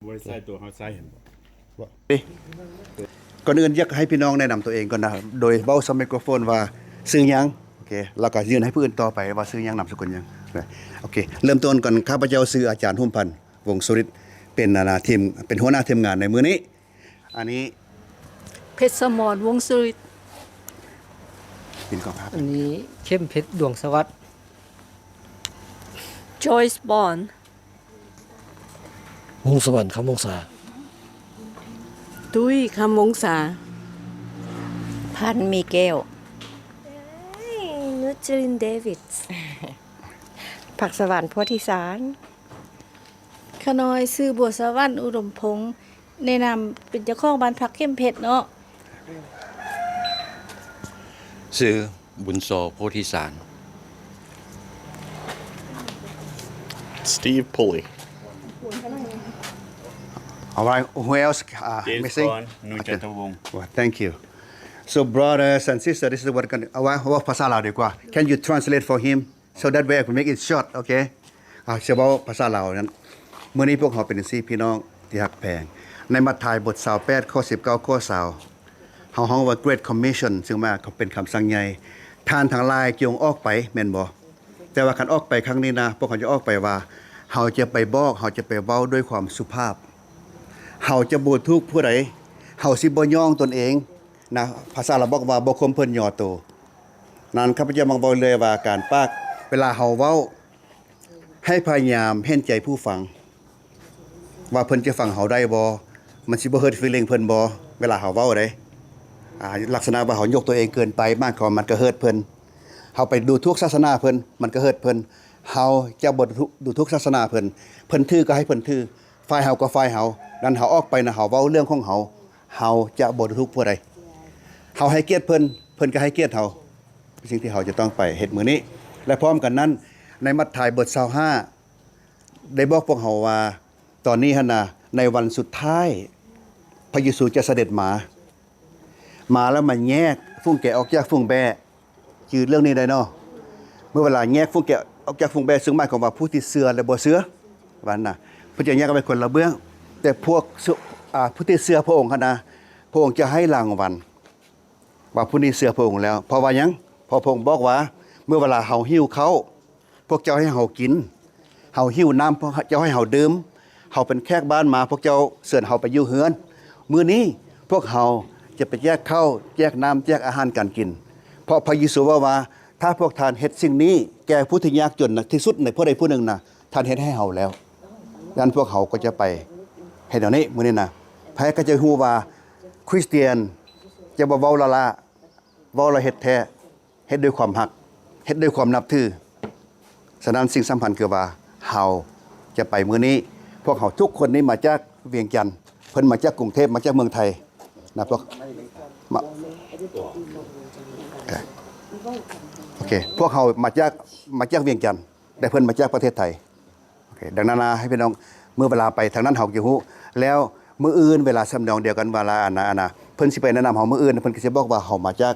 ບໍ່ໄດ້ໃຊ້ຕົວເຮົາໃຊ້ ເຫັນບໍ່? ກ່ອນອື່ນຢາກໃຫ້ພີ່ນ້ອງແນະນຳຕົວເອງກ່ອນນະ ໂດຍເວົ້າໃສ່ໄມໂຄຣໂຟນວ່າຊື່ຫຍັງ ໂອເຄ ແລ້ວກໍຍື່ນໃຫ້ຜູ້ອື່ນຕໍ່ໄປວ່າຊື່ຫຍັງ ນາມສະກຸນຫຍັງ. ໂອເຄ ເລີ່ມຕົ້ນກ່ອນ. ຂ້າພະເຈົ້າຊື່ອາຈານຫຸ້ມພັນ ວົງສຸລິດ ເປັນ ອັນນະ ທີມ ເປັນຫົວໜ້າທີມງານໃນມື້ນີ້. ອັນນີ້ ເພັດສະໝອນ ວົງສຸລິດ ເປັນກອງທັບ. ອັນນີ້ ເຂັ້ມເພັດ ດວງສະຫວັດ ຈອຍ ບອນ ວົງສະຫວັນ ຄຳວົງສາ ຕຸ້ຍ ຄຳວົງສາ ພັນ ມີແກ້ວ ນຸດຈະລິນ ເດວິດ ຜັກສະຫວັນ ໂພທິສານ. ຂ້ານ້ອຍຊື່ ບົວສະຫວັນ ອຸດົມພົງ ໃນນາມເປັນເຈົ້າຂອງບ້ານພັກເຂັມເພັດເນາະ. ຊື່ ບຸນສໍ ໂພທິສານ. Steve Pulley. All right, who else? Uh, James missing? Bond, ນຸນ ຈັນທະວົງ. Okay. Well, thank you. So, brothers and sisters, this is what ເວົ້າພາສາລາວດີກວ່າ. Can you translate for him? So that way I can make it short, okay? ອາ ຊິເວົ້າພາສາລາວນັ້ນ. ມື້ນີ້ພວກເຮົາເປັນຈັ່ງຊີ້ ພີ່ນ້ອງທີ່ຮັກແພງ. ໃນມັດທາຍບົດຊາວແປດ ຂໍ້ສິບເກົ້າ ຂໍ້ຊາວ ເຮົາຮ້ອງວ່າ Great Commission ຊຶ່ງວ່າເປັນຄຳສັ່ງໃຫຍ່. ທ່ານທັງຫຼາຍຈົ່ງອອກໄປ ແມ່ນບໍ່? ແຕ່ວ່າຄັນອອກໄປຄັ້ງນີ້ນະ ພວກເຮົາຈະອອກໄປວ່າ ເຮົາຈະໄປບອກ ເຮົາຈະໄປເວົ້າດ້ວຍຄວາມສຸພາບ. ເຮົາຈະບໍ່ດູຖູກຜູ້ໃດ. ເຮົາຊິບໍ່ຍ້ອງຕົນເອງນະ. ພາສາລາວບອກວ່າ ບໍ່ຂົ່ມເພິ່ນຍໍໂຕ. ນັ້ນ ຂ້າພະເຈົ້າມັກເວົ້າເລື້ອຍວ່າ ການປາກ ເວລາເຮົາເວົ້າ ໃຫ້ພະຍາຍາມເຫັນໃຈຜູ້ຟັງ ວ່າເພິ່ນຈະຟັງເຮົາໄດ້ບໍ່? ມັນຊິບໍ່ເຮີດຟີລິງເພິ່ນບໍ່? ເວລາເຮົາເວົ້າເດ້ ອາ ລັກສະນະວ່າເຮົາຍົກຕົວເອງເກີນໄປ ບາງຄອງມັນກະເຮີດເພິ່ນ. ເຮົາໄປດູຖູກສາສະໜາເພິ່ນ ມັນກະເຮີດເພິ່ນ. ເຮົາຈະບໍ່ດູຖູກ ດູຖູກສາສະໜາເພິ່ນ. ເພິ່ນຖືກະໃຫ້ເພິ່ນຖື ຝ່າຍເຮົາກະຝ່າຍເຮົາ. ນັ້ນເຮົາອອກໄປນະ ເຮົາເວົ້າເລື່ອງຂອງເຮົາ. ເຮົາຈະບໍ່ດູຖູກຜູ້ໃດ. ເຮົາໃຫ້ກຽດເພິ່ນ ເພິ່ນກະໃຫ້ກຽດເຮົາ. ສິ່ງທີ່ເຮົາຈະຕ້ອງໄປເຮັດມື້ນີ້ ແລະ ພ້ອມກັນນັ້ນ ໃນມັດທາຍບົດຊາວຫ້າ ໄດ້ບອກພວກເຮົາວ່າ ຕອນນີ້ຫັ້ນນະ ໃນວັນສຸດທ້າຍ ພະເຢຊູຈະສະເດັດມາ ມາແລ້ວມາແຍກຝູງແກະອອກຈາກຝູງແບ້. ຈື່ເລື່ອງນີ້ໄດ້ເນາະ? ເມື່ອເວລາແຍກຝູງແກະອອກຈາກຝູງແບ້ ຊຶ່ງໝາຍຄວາມວ່າຜູ້ທີ່ເຊື່ອ ແລະ ບໍ່ເຊື່ອ ວ່ານັ້ນນະ ເພິ່ນຈະແຍກອອກເປັນຄົນລະເບື້ອງ. ແຕ່ພວກ ອາ ຜູ້ທີ່ເຊື່ອພະອົງຫັ້ນນະ ພະອົງຈະໃຫ້ລາງວັນ ວ່າຜູ້ນີ້ເຊື່ອພະອົງແລ້ວ. ເພາະວ່າຫຍັງ? ເພາະພະອົງບອກວ່າ ເມື່ອເວລາເຮົາຫິວເຂົ້າ ພວກເຈົ້າໃຫ້ເຮົາກິນ, ເຮົາຫິວນ້ຳ ພວກເຈົ້າໃຫ້ເຮົາດື່ມ, ເຮົາເປັນແຂກບ້ານມາ ພວກເຈົ້າເຊີນເຮົາໄປຢູ່ເຮືອນ. ມື້ນີ້ພວກເຮົາຈະໄປແຈກເຂົ້າ ແຈກນ້ຳ ແຈກອາຫານການກິນ. ເພາະພະເຢຊູເວົ້າວ່າ ຖ້າພວກທ່ານເຮັດສິ່ງນີ້ແກ່ຜູ້ທີ່ຍາກຈົນທີ່ສຸດໃນຜູ້ໃດຜູ້ໜຶ່ງນະ ທ່ານເຮັດໃຫ້ເຮົາແລ້ວ. ນັ້ນພວກເຮົາກໍຈະໄປເຮັດແນວນີ້ມື້ນີ້ນະ. ໃຜກໍຈະຮູ້ວ່າຄຣິສຕຽນຈະບໍ່ເວົ້າລ້າໆ ເວົ້າແລ້ວເຮັດແທ້ ເຮັດດ້ວຍຄວາມຮັກ ເຮັດດ້ວຍຄວາມນັບຖື. ສະນັ້ນສິ່ງສຳຄັນຄືວ່າເຮົາຈະໄປມື້ນີ້ ພວກເຮົາທຸກຄົນນີ້ມາຈາກວຽງຈັນ ເພິ່ນມາຈາກກຸງເທບ ມາຈາກເມືອງໄທນະ ພວກ ມາ ໂອເຄ ພວກເຮົາມາຈາກ ມາຈາກວຽງຈັນ ແຕ່ເພິ່ນມາຈາກປະເທດໄທ. ໂອເຄ ດັ່ງນັ້ນນະ ໃຫ້ພີ່ນ້ອງ ເມື່ອເວລາໄປທາງນັ້ນເຮົາຈະຮູ້. ແລ້ວມື້ອື່ນເວລາທຳນອງດຽວກັນ ເວລາ ອັນນະ ອັນນະ ເພິ່ນຊິໄປແນະນຳເຮົາມື້ອື່ນ ເພິ່ນກໍຊິບອກວ່າເຮົາມາຈາກ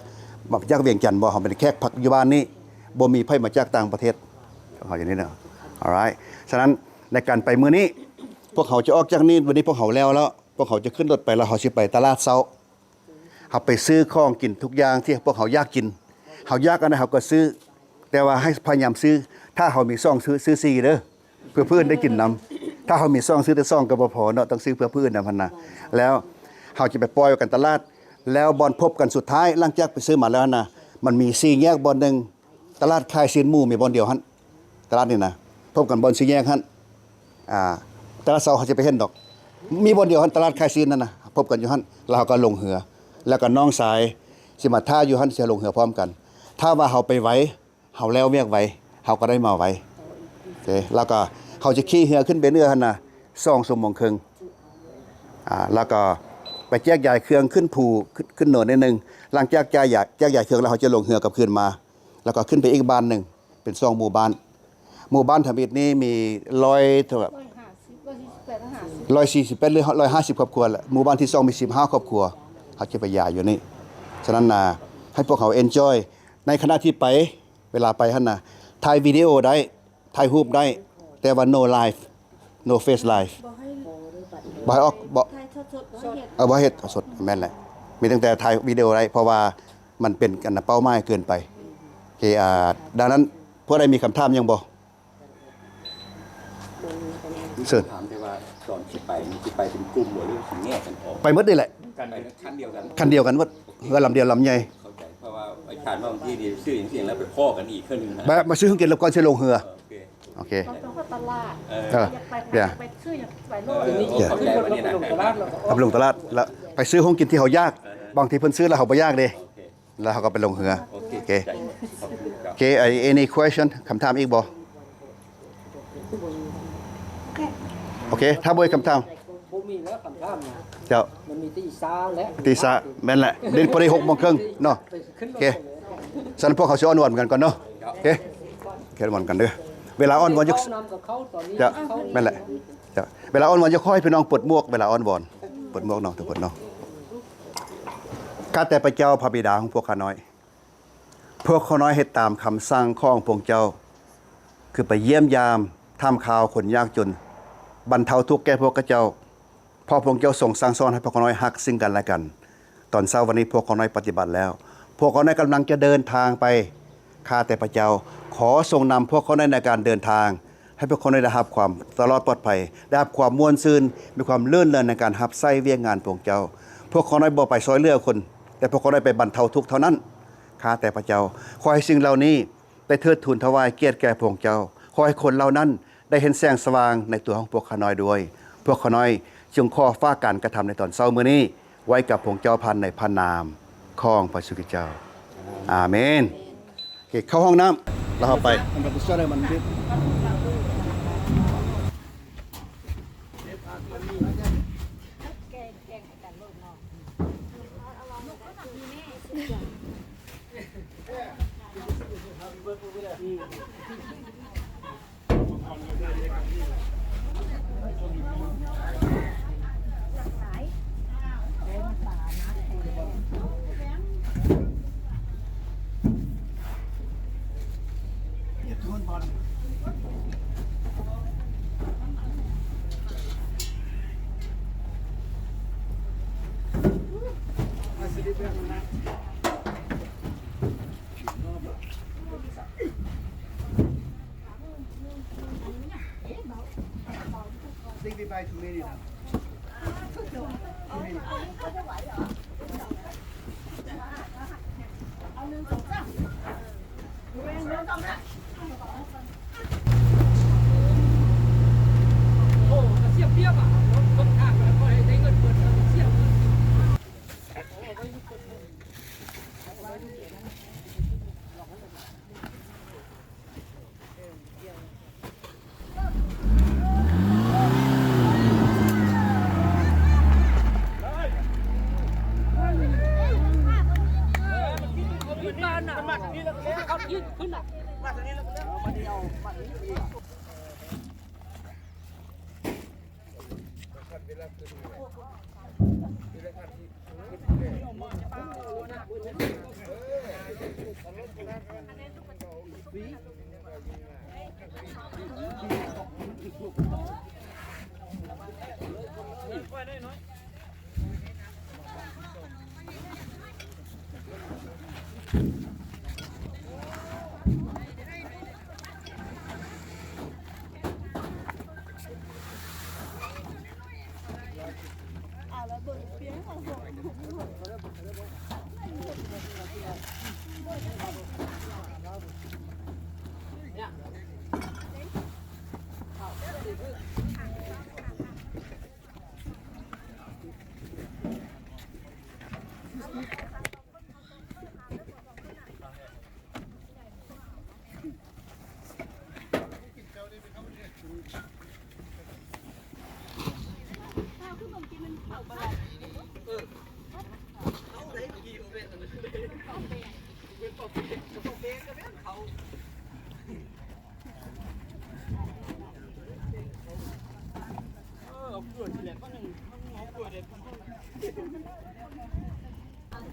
ມາຈາກວຽງຈັນບໍ່ ເຮົາເປັນແຂກພັກຢູ່ບ້ານນີ້ ບໍ່ມີໃຜມາຈາກຕ່າງປະເທດ ເຮົາຢູ່ນີ້ເນາະ. Alright ສະນັ້ນໃນການໄປມື້ນີ້ ພວກເຮົາຈະອອກຈາກນີ້ ວັນນີ້ພວກເຮົາແລ້ວແລ້ວ ພວກເຮົາຈະຂຶ້ນລົດໄປ ແລ້ວເຮົາຊິໄປຕະຫຼາດເຊົ້າ. ເຮົາໄປຊື້ຂອງກິນທຸກຢ່າງທີ່ພວກເຮົາຢາກກິນ. ເຮົາຢາກອັນໃດເຮົາກໍຊື້ ແຕ່ວ່າໃຫ້ພະຍາຍາມຊື້ ຖ້າເຮົາມີສອງຊື້ ຊື້ສີ່ເດີ ເພື່ອຜູ້ອື່ນໄດ້ກິນນຳ. ຖ້າເຮົາມີສອງຊື້ແຕ່ສອງກໍບໍ່ພໍເນາະ ຕ້ອງຊື້ເພື່ອຜູ້ອື່ນນຳຫັ້ນນະ. ແລ້ວເຮົາຈະໄປປ່ອຍກັນຕະຫຼາດ ແລ້ວບ່ອນພົບກັນສຸດທ້າຍ ຫຼັງຈາກໄປຊື້ມາແລ້ວຫັ້ນນະ ມັນມີສີ່ແຍກບ່ອນໜຶ່ງ ຕະຫຼາດຂາຍຊີ້ນໝູມີບ່ອນດຽວຫັ້ນ ຕະຫຼາດນີ້ນະ ພົບກັນບ່ອນສີ່ແຍກຫັ້ນ. ອ່າ ຕະຫຼາດເຊົ້າເຮົາຈະໄປເຫັນດອກ ມີບ່ອນດຽວຫັ້ນ ຕະຫຼາດຂາຍຊີ້ນນັ້ນນະ ພົບກັນຢູ່ຫັ້ນ ແລ້ວເຮົາກໍລົງເຮືອ ແລ້ວກໍນ້ອງຊາຍຊິມາຖ້າຢູ່ຫັ້ນ ຊິລົງເຮືອພ້ອມກັນ. ຖ້າວ່າເຮົາໄປໄວ ເຮົາແລ້ວວຽກໄວ ເຮົາກໍໄດ້ມາໄວ. ໂອເຄ ແລ້ວກໍເຮົາຈະຂີ່ເຮືອຂຶ້ນໄປເໜືອຫັ້ນນະ ສອງຊົ່ວໂມງເຄິ່ງ ອ່າ ແລ້ວກໍໄປແຈກຢາຍເຄື່ອງຂຶ້ນພູ ຂຶ້ນ ຂຶ້ນເນີນໜ້ອຍໜຶ່ງ. ຫຼັງຈາກແຈກຢາຍ ແຈກຢາຍເຄື່ອງແລ້ວ ເຮົາຈະລົງເຮືອກັບຄືນມາ ແລ້ວກໍຂຶ້ນໄປອີກບ້ານໜຶ່ງ ເປັນສອງໝູ່ບ້ານ. ໝູ່ບ້ານທຳອິດນີ້ມີຮ້ອຍເທົ່າໃດ? ຮ້ອຍຫ້າສິບ ຮ້ອຍສີ່ສິບແປດ ຫຼື ຮ້ອຍຫ້າສິບຄອບຄົວແຫຼະ. ໝູ່ບ້ານທີສອງມີສິບຫ້າຄອບຄົວ ເຮົາຈະໄປຢາຍຢູ່ນີ້. ສະນັ້ນນະ ໃຫ້ພວກເຮົາ enjoy ໃນຂະນະທີ່ໄປ ເວລາໄປຫັ້ນນະ ຖ່າຍວິດີໂອໄດ້ ຖ່າຍຮູບໄດ້ ແຕ່ວ່າ no live no face live. ບໍ່ໃຫ້ ບໍ່ໃຫ້ອອກ ບໍ່ ເອີ ບໍ່ເຮັດສົດ ແມ່ນແຫຼະ ມີຕັ້ງແຕ່ຖ່າຍວິດີໂອໄດ້ ເພາະວ່າມັນເປັນອັນເປົ້າໝາຍເກີນໄປ. ໂອເຄ ອ່າ ດັ່ງນັ້ນ ພວກໃດມີຄຳຖາມຫຍັງບໍ່? ເຊີນ. ຖາມແຕ່ວ່າຕອນຊິໄປນີ້ ຊິໄປເປັນກຸ່ມບໍ່ ຫຼືຊິແຍກກັນອອກ? ໄປໝົດນີ້ແຫຼະ ໄປຄັນດຽວກັນ ຄັນດຽວກັນໝົດ ເຮືອລຳດຽວລຳໃຫຍ່. ເຂົ້າໃຈ ເພາະວ່າໄອ້ຂານມາບາງທີນີ້ຊື້ຫຍັງຊິແລ້ວໄປພໍ້ກັນອີກເທື່ອໜຶ່ງນະ ແບບມາຊື້ເຮົາກິນແລ້ວກ່ອນຊິລົງເຮືອ. ໂອເຄ ໂອເຄ ຕ້ອງໄປຮອດຕະຫຼາດ ເອີ ຢາກໄປ ຢາກໄປຊື້ຫຍັງໄປໂລດ ເອີ ເຂົ້າໃຈວ່ານີ້ນະ ໄປລົງຕະຫຼາດແລ້ວໄປຊື້ຂອງກິນທີ່ເຮົາຢາກ ບາງທີເພິ່ນຊື້ແລ້ວເຮົາບໍ່ຢາກເດ້ ໂອເຄ ແລ້ວເຮົາກໍໄປລົງເຮືອ. ໂອເຄ ໂອເຄ ໂອເຄ any question ຄຳຖາມອີກບໍ່? ໂອເຄ ຖ້າບໍ່ມີຄຳຖາມ ບໍ່ມີແລ້ວຄຳຖາມນະ ເຈົ້າ ມັນມີແຕ່ອີສາແຫຼະ ແມ່ນແຫຼະ ເດ້ ພໍດີຫົກໂມງເຄິ່ງເນາະ. ໂອເຄ ສະນັ້ນພວກເຮົາຊິອ້ອນວອນກັນກ່ອນເນາະ. ໂອເຄ ໂອເຄ ອ້ອນວອນກັນເດີ ເວລາອ້ອນວອນຢູ່ ເຈົ້າ ແມ່ນແຫຼະ ເຈົ້າ ເວລາອ້ອນວອນຢູ່ ຂໍໃຫ້ພີ່ນ້ອງປົດໝວກ ເວລາອ້ອນວອນ ປົດໝວກເນາະ ທຸກຄົນເນາະ. ຂ້າແຕ່ພະເຈົ້າ ພະບິດາຂອງພວກຂ້ານ້ອຍ ພວກຂ້ານ້ອຍເຮັດຕາມຄຳສັ່ງຂອງພະອົງເຈົ້າ ຄືໄປຢ້ຽມຢາມ ຖາມຂ່າວຄົນຍາກຈົນ ບັນເທົາທຸກແກ່ພວກເຂົາເຈົ້າ ເພາະພະອົງເຈົ້າຊົງສັ່ງສອນໃຫ້ພວກຂ້ານ້ອຍຮັກຊຶ່ງກັນແລະກັນ. ຕອນເຊົ້າວັນນີ້ພວກຂ້ານ້ອຍປະຕິບັດແລ້ວ ພວກຂ້ານ້ອຍກຳລັງຈະເດີນທາງໄປ. ຂ້າແຕ່ພະເຈົ້າ ຂໍຊົງນຳພວກຂ້ານ້ອຍໃນການເດີນທາງ ໃຫ້ພວກຂ້ານ້ອຍໄດ້ຮັບຄວາມຕະຫຼອດປອດໄພ ໄດ້ຮັບຄວາມມ່ວນຊື່ນ ມີຄວາມລື່ນເລີນໃນການຮັບໃຊ້ວຽກງານພະອົງເຈົ້າ. ພວກຂ້ານ້ອຍບໍ່ໄປຊ່ອຍເຫຼືອຄົນ ແຕ່ພວກຂ້ານ້ອຍໄປບັນເທົາທຸກເທົ່ານັ້ນ. ຂ້າແຕ່ພະເຈົ້າ ຂໍໃຫ້ສິ່ງເຫຼົ່ານີ້ໄດ້ເທີດທູນຖວາຍກຽດແກ່ພະອົງເຈົ້າ. ຂໍໃຫ້ຄົນເຫຼົ່ານັ້ນໄດ້ເຫັນແສງສະຫວ່າງໃນຕົວຂອງພວກຂ້ານ້ອຍດ້ວຍ. ພວກຂ້ານ້ອຍຈຶ່ງຂໍຝາກການກະທຳໃນຕອນເຊົ້າມື້ນີ້ ໄວ້ກັບພະອົງເຈົ້າ ຜ່ານໃນພະນາມຂອງພະເຢຊູຄຣິດເຈົ້າ. ອາເມນ. ໂອເຄ ເຂົ້າຫ້ອງນ້ຳ ແລ້ວເຮົາໄປ.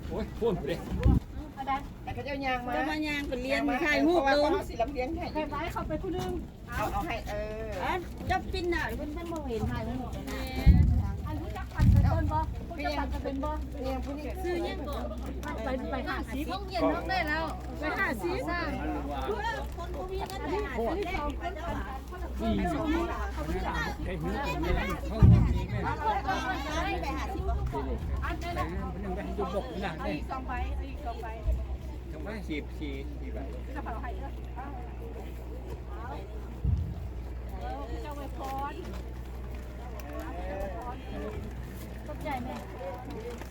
ໂອ້ຍ ພຸ້ນເດ້ ແຕ່ເຂົາເຈົ້າຍ່າງມາ ເຈົ້າມາຍ່າງໄປລຽນ ຍ່າງມາ ຖ່າຍຮູບ ເພາະວ່າ ລົງ ເຮົາຊິລຳລຽນໃຫ້ ໄປໄວ້ເຂົາໄປຜູ້ໜຶ່ງ ເອົາ ເອົາໃຫ້ ເອີ ເອີ ຈັບປິ່ນໜ້າ ເພິ່ນ ເພິ່ນບໍ່ເຫັນຖ່າຍຮູບ ແມ່ນ ເປັນບໍ່? ເປັນບໍ່? ຊື້ຫຍັງເກາະ? ໄປ ໄປຫ້າສິບ ຫ້ອງຮຽນຫ້ອງໃດແລ້ວ? ໄປຫ້າສິບ ສິບສີ່ ເຈົ້າອວຍພອນ ຂອບໃຈແມ່.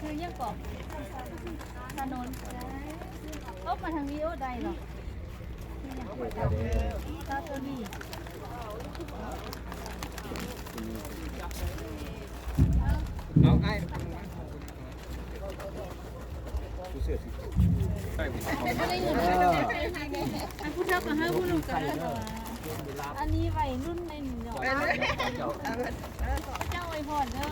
ຊື່ຫຍັງເກາະ? ຖະໜົນ ເອົາມາທາງນີ້ ໂອ້ ໄດ້ເນາະ. ເອົາອ້າຍ ອັນຜູ້ເຖົ້າກໍເຮີ້ ຜູ້ໜຸ່ມກໍເຮີ້. ອັນນີ້ໄວລຸ້ນໃນນີ້ເນາະ. ເຈົ້າອວຍພອນເດີ.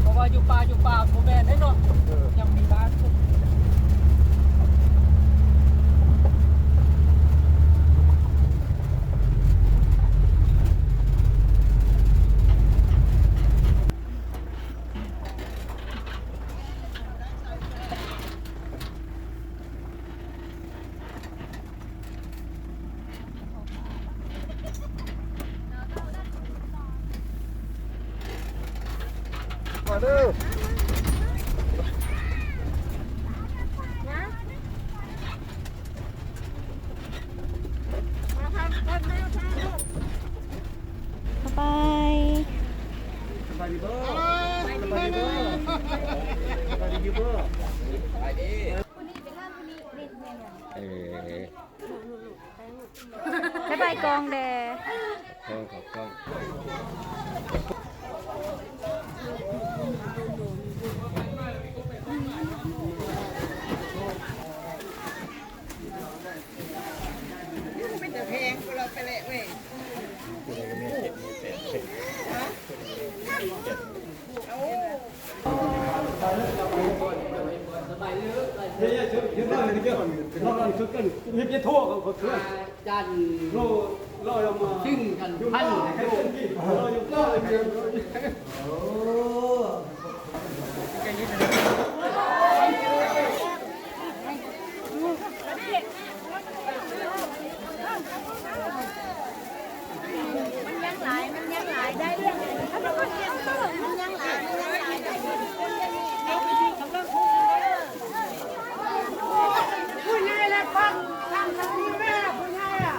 ເພາະວ່າຢູ່ປ່າ ຢູ່ປ່າບໍ່ແມ່ນເດ້ເນາະ. ເອີ ຍັງມີບ້ານ. ມາເດີ ບາຍບາຍ. ສະບາຍດີເບີ ສະບາຍດີເບີ ສະບາຍດີເບີ ສະບາຍດີ. ເອີ ບາຍບາຍກ້ອງແດ່ ກ້ອງ ຂອບກ້ອງ. ເປັນຕາແພງ ພວກເຮົາໄປແຫຼະເວີຍ. ມັນຍັງຫຼາຍ ມັນຍັງຫຼາຍ ໄດ້ເລື່ອງ ມັນຍັງຫຼາຍ ມັນຍັງຫຼາຍ ໄດ້ເລື່ອງ. ຜູ້ໃຫຍ່ແລະຟັງ ຟັງທາງນີ້ແມ່ ຜູ້ໃຫຍ່ອະ.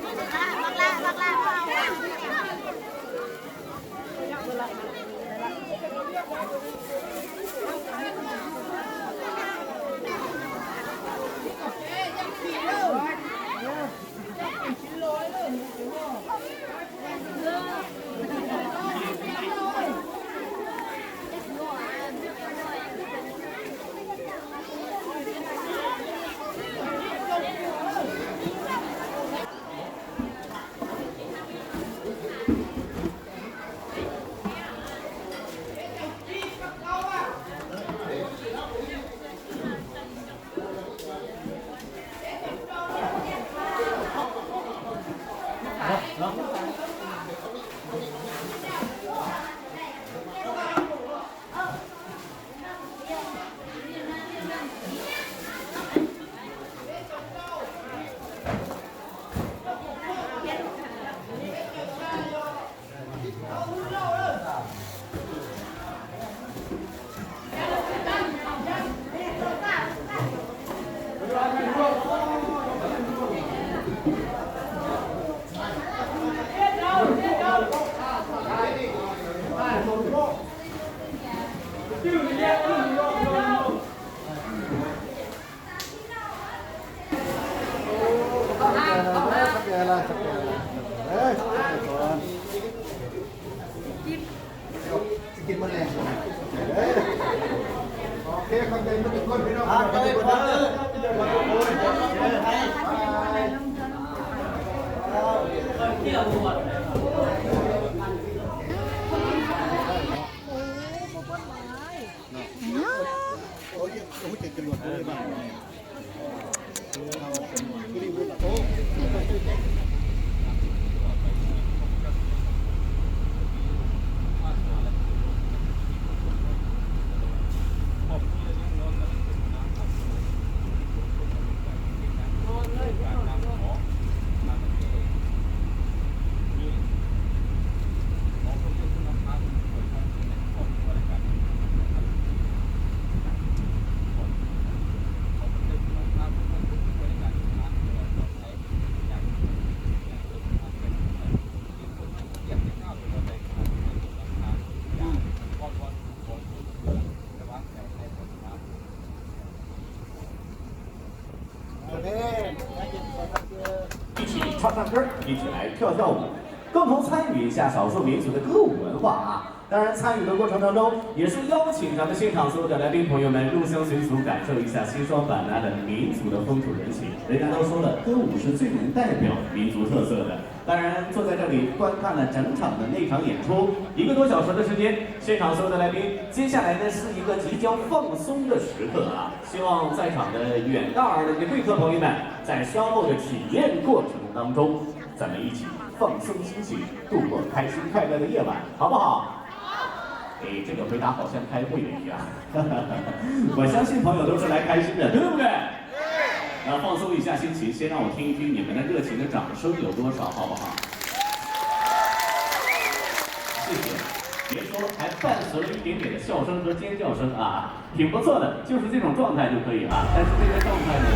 ບັກຫຼ້າ ບັກຫຼ້າ ບັກຫຼ້າ ບັກຫຼ້າ ບັກ一起唱唱歌，一起来跳跳舞，共同参与一下少数民族的歌舞文化啊！当然，参与的过程当中，也是邀请咱们现场所有的来宾朋友们入乡随俗，感受一下西双版纳的民族的风土人情。人家都说了，歌舞是最能代表民族特色的。 当然，坐在这里观看了整场的内场演出，一个多小时的时间，现场所有的来宾，接下来呢是一个即将放松的时刻啊！希望在场的远道而来的贵客朋友们，在稍后的体验过程当中，咱们一起放松心情，度过开心快乐的夜晚，好不好？ 诶，这个回答好像开会的一样。我相信朋友都是来开心的，对不对？那放松一下心情，先让我听一听你们的热情的掌声有多少，好不好？谢谢。别说，还伴随了一点点的笑声和尖叫声啊，挺不错的，就是这种状态就可以啊。但是这个状态呢，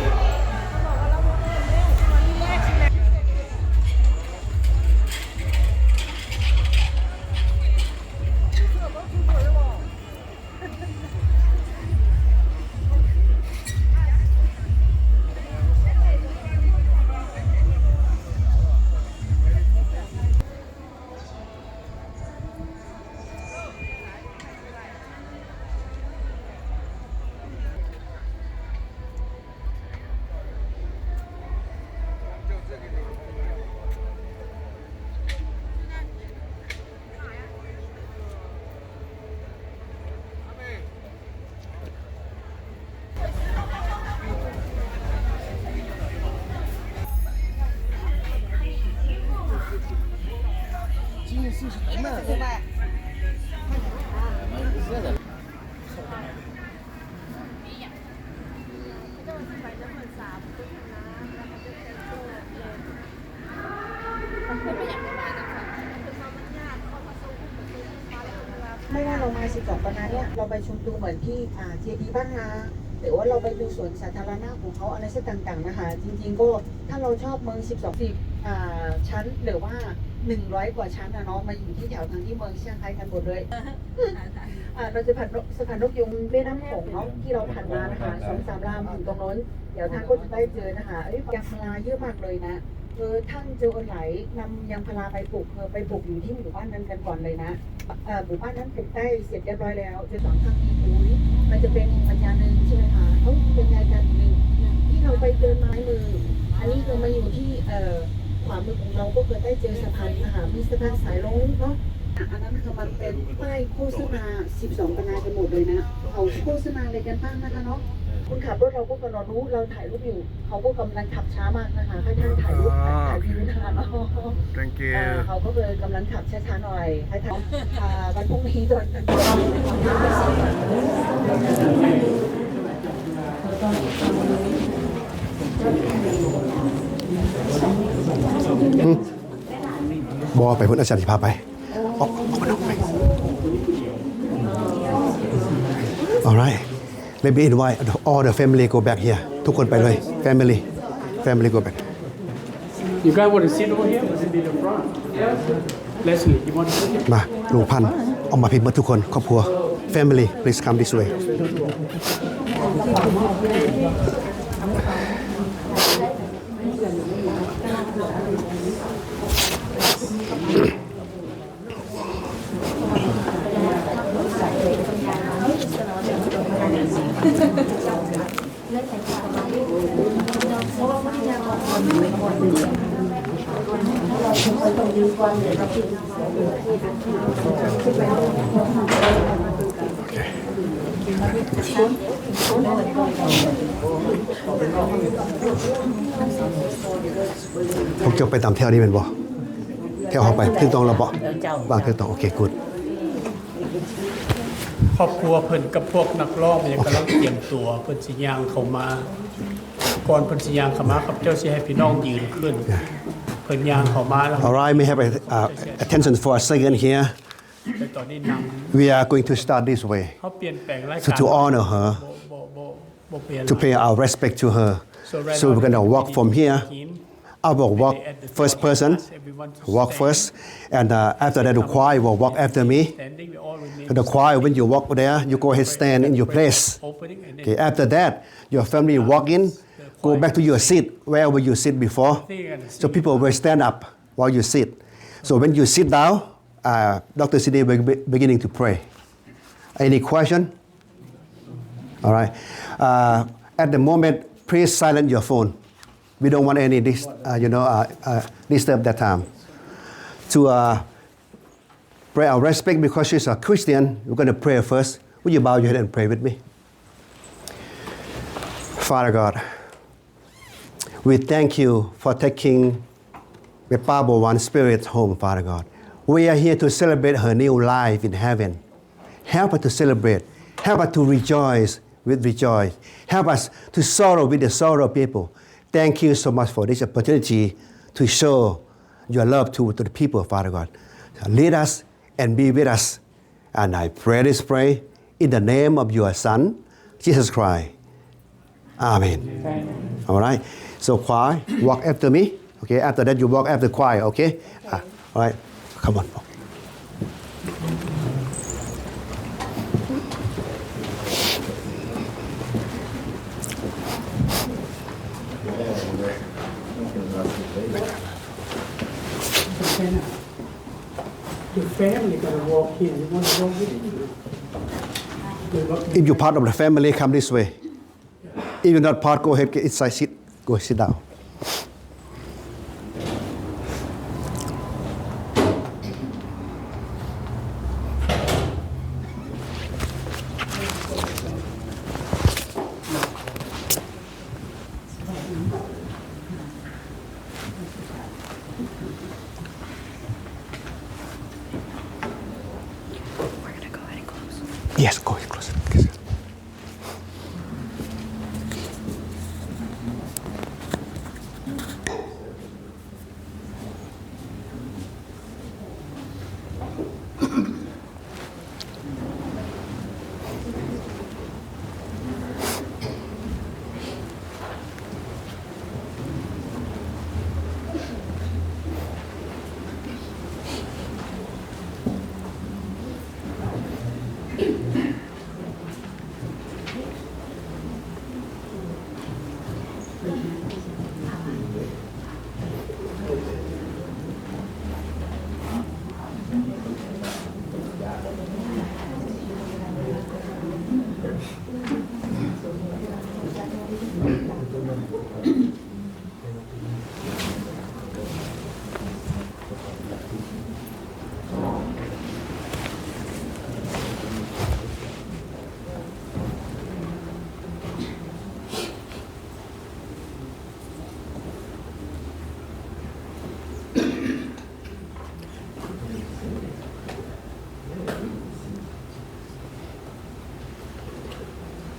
ไม่ว่าเรามาสิบสองคณะเนี่ย เราไปชมดูเหมือนที่ อ่า เจดีย์บ้านนา หรือว่าเราไปดูสวนสาธารณะของเขาอะไรสักต่างๆ นะคะ จริงๆ ก็ถ้าเราชอบเมืองสิบสอง สิบ อ่า ชั้น หรือว่า หนึ่งร้อย กว่าชั้นนะเนาะ มาอยู่ที่แถวทางที่เมืองเซี่ยงไฮ้กันหมดเลย อ่า เราจะผ่านนก สะพานนกยูงแม่น้ำโขงเนาะ ที่เราผ่านมานะคะ สองสามลำอยู่ตรงโน้น เดี๋ยวท่านก็จะได้เจอนะคะ เอ้ย ยางพาราเยอะมากเลยนะ เออ ท่านเจ้าเอิ้นไหลนำยางพาราไปปลูก เออ ไปปลูกอยู่ที่หมู่บ้านนั้นกันก่อนเลยนะ เอ่อ หมู่บ้านนั้นปลูกได้เสร็จเรียบร้อยแล้ว จะสอนทำมีปุ๋ย มันจะเป็นอีกปัญญาหนึ่งใช่ไหมคะ เขาเป็นยายกันหนึ่ง ที่เราไปเดินไม้มือ อันนี้คือมาอยู่ที่ เอ่อ ขวามือของเราก็คือได้เจอสะพานนะคะ มีสะพานสายลงเนาะ อันนั้นคือมันเป็นป้ายโฆษณา สิบสอง คณะกันหมดเลยนะ เขาโฆษณาอะไรกันบ้างนะคะเนาะ คนขับรถเราก็กำลังรู้ เราถ่ายรูปอยู่ เขาก็กำลังขับช้ามากนะคะ ให้ท่านถ่ายรูป อ๋อ ถ่ายวิวนะคะเนาะ โอเค Thank you อ่า เขาก็เลยกำลังขับช้าๆ หน่อย ให้ท่าน อ่า วันพรุ่งนี้ตอน บ่ ไปพุ้น อาจารย์สิพาไป ออก ออกไปนอกไป Alright, let me invite all the family go back here. ทุกคนไปเลย family, family go back. You guys want to sit over here? Sit in the front. Leslie, you want to sit here? มา ลุงพันธุ์ ออกมาพี้หมดทุกคน ครอบครัว Family, please come this way. ພວກເຈົ້າໄປຕາມແຖວນີ້ແມ່ນບໍ່? ແຖວເຮົາໄປຖືກຕ້ອງແລ້ວບໍ່? ເຈົ້າ ວາງຖືກຕ້ອງ. ໂອເຄ good. ຄອບຄົວເພິ່ນກັບພວກນັກຮ້ອງເພິ່ນກຳລັງຕຽມຕົວ ເພິ່ນຊິຍ່າງເຂົ້າມາ. ກ່ອນເພິ່ນຊິຍ່າງເຂົ້າມາ ຂ້າພະເຈົ້າຊິໃຫ້ພີ່ນ້ອງຢືນຂຶ້ນ. ເພິ່ນຍ່າງເຂົ້າມາແລ້ວ. All right, may I have a, uh, attention for a second here. ແຕ່ຕອນນີ້ນັ່ງ. We are going to start this way. ເຮົາປ່ຽນແປງລາຍການ So to honor her, ບໍ່ ບໍ່ ບໍ່ to pay our respect to her. So we're gonna walk from here. I will walk first person, walk first, and, uh, after that, the choir will walk after me. The choir, when you walk there, you go ahead, stand in your place. Okay, after that, your family walk in, go back to your seat, wherever you sit before. So people will stand up while you sit. So when you sit down, uh, Doctor Sidi will be beginning to pray. Any question? All right. Uh, at the moment, please silence your phone. We don't want any dis-, uh, you know, uh, uh, disturb that time. To, uh, pay our respect because she's a Christian, we're gonna pray first. Will you bow your head and pray with me? Father God, we thank you for taking ແມ່ປ້າບົວວານ spirit home, Father God. We are here to celebrate her new life in heaven. Help us to celebrate. Help us to rejoice with rejoice. Help us to sorrow with the sorrow people. Thank you so much for this opportunity to show your love to, to the people, Father God. Lead us and be with us. And I pray this prayer in the name of your Son, Jesus Christ. Amen. All right. So choir, walk after me. Okay. After that, you walk after choir. Okay. Ah, all right. Come on. The family gonna walk in. You wanna walk in? If you're part of the family, come this way. If you're not part, go ahead, get inside, sit. Go sit down. We're gonna go ahead and close. Yes, go ahead, close it. Yes.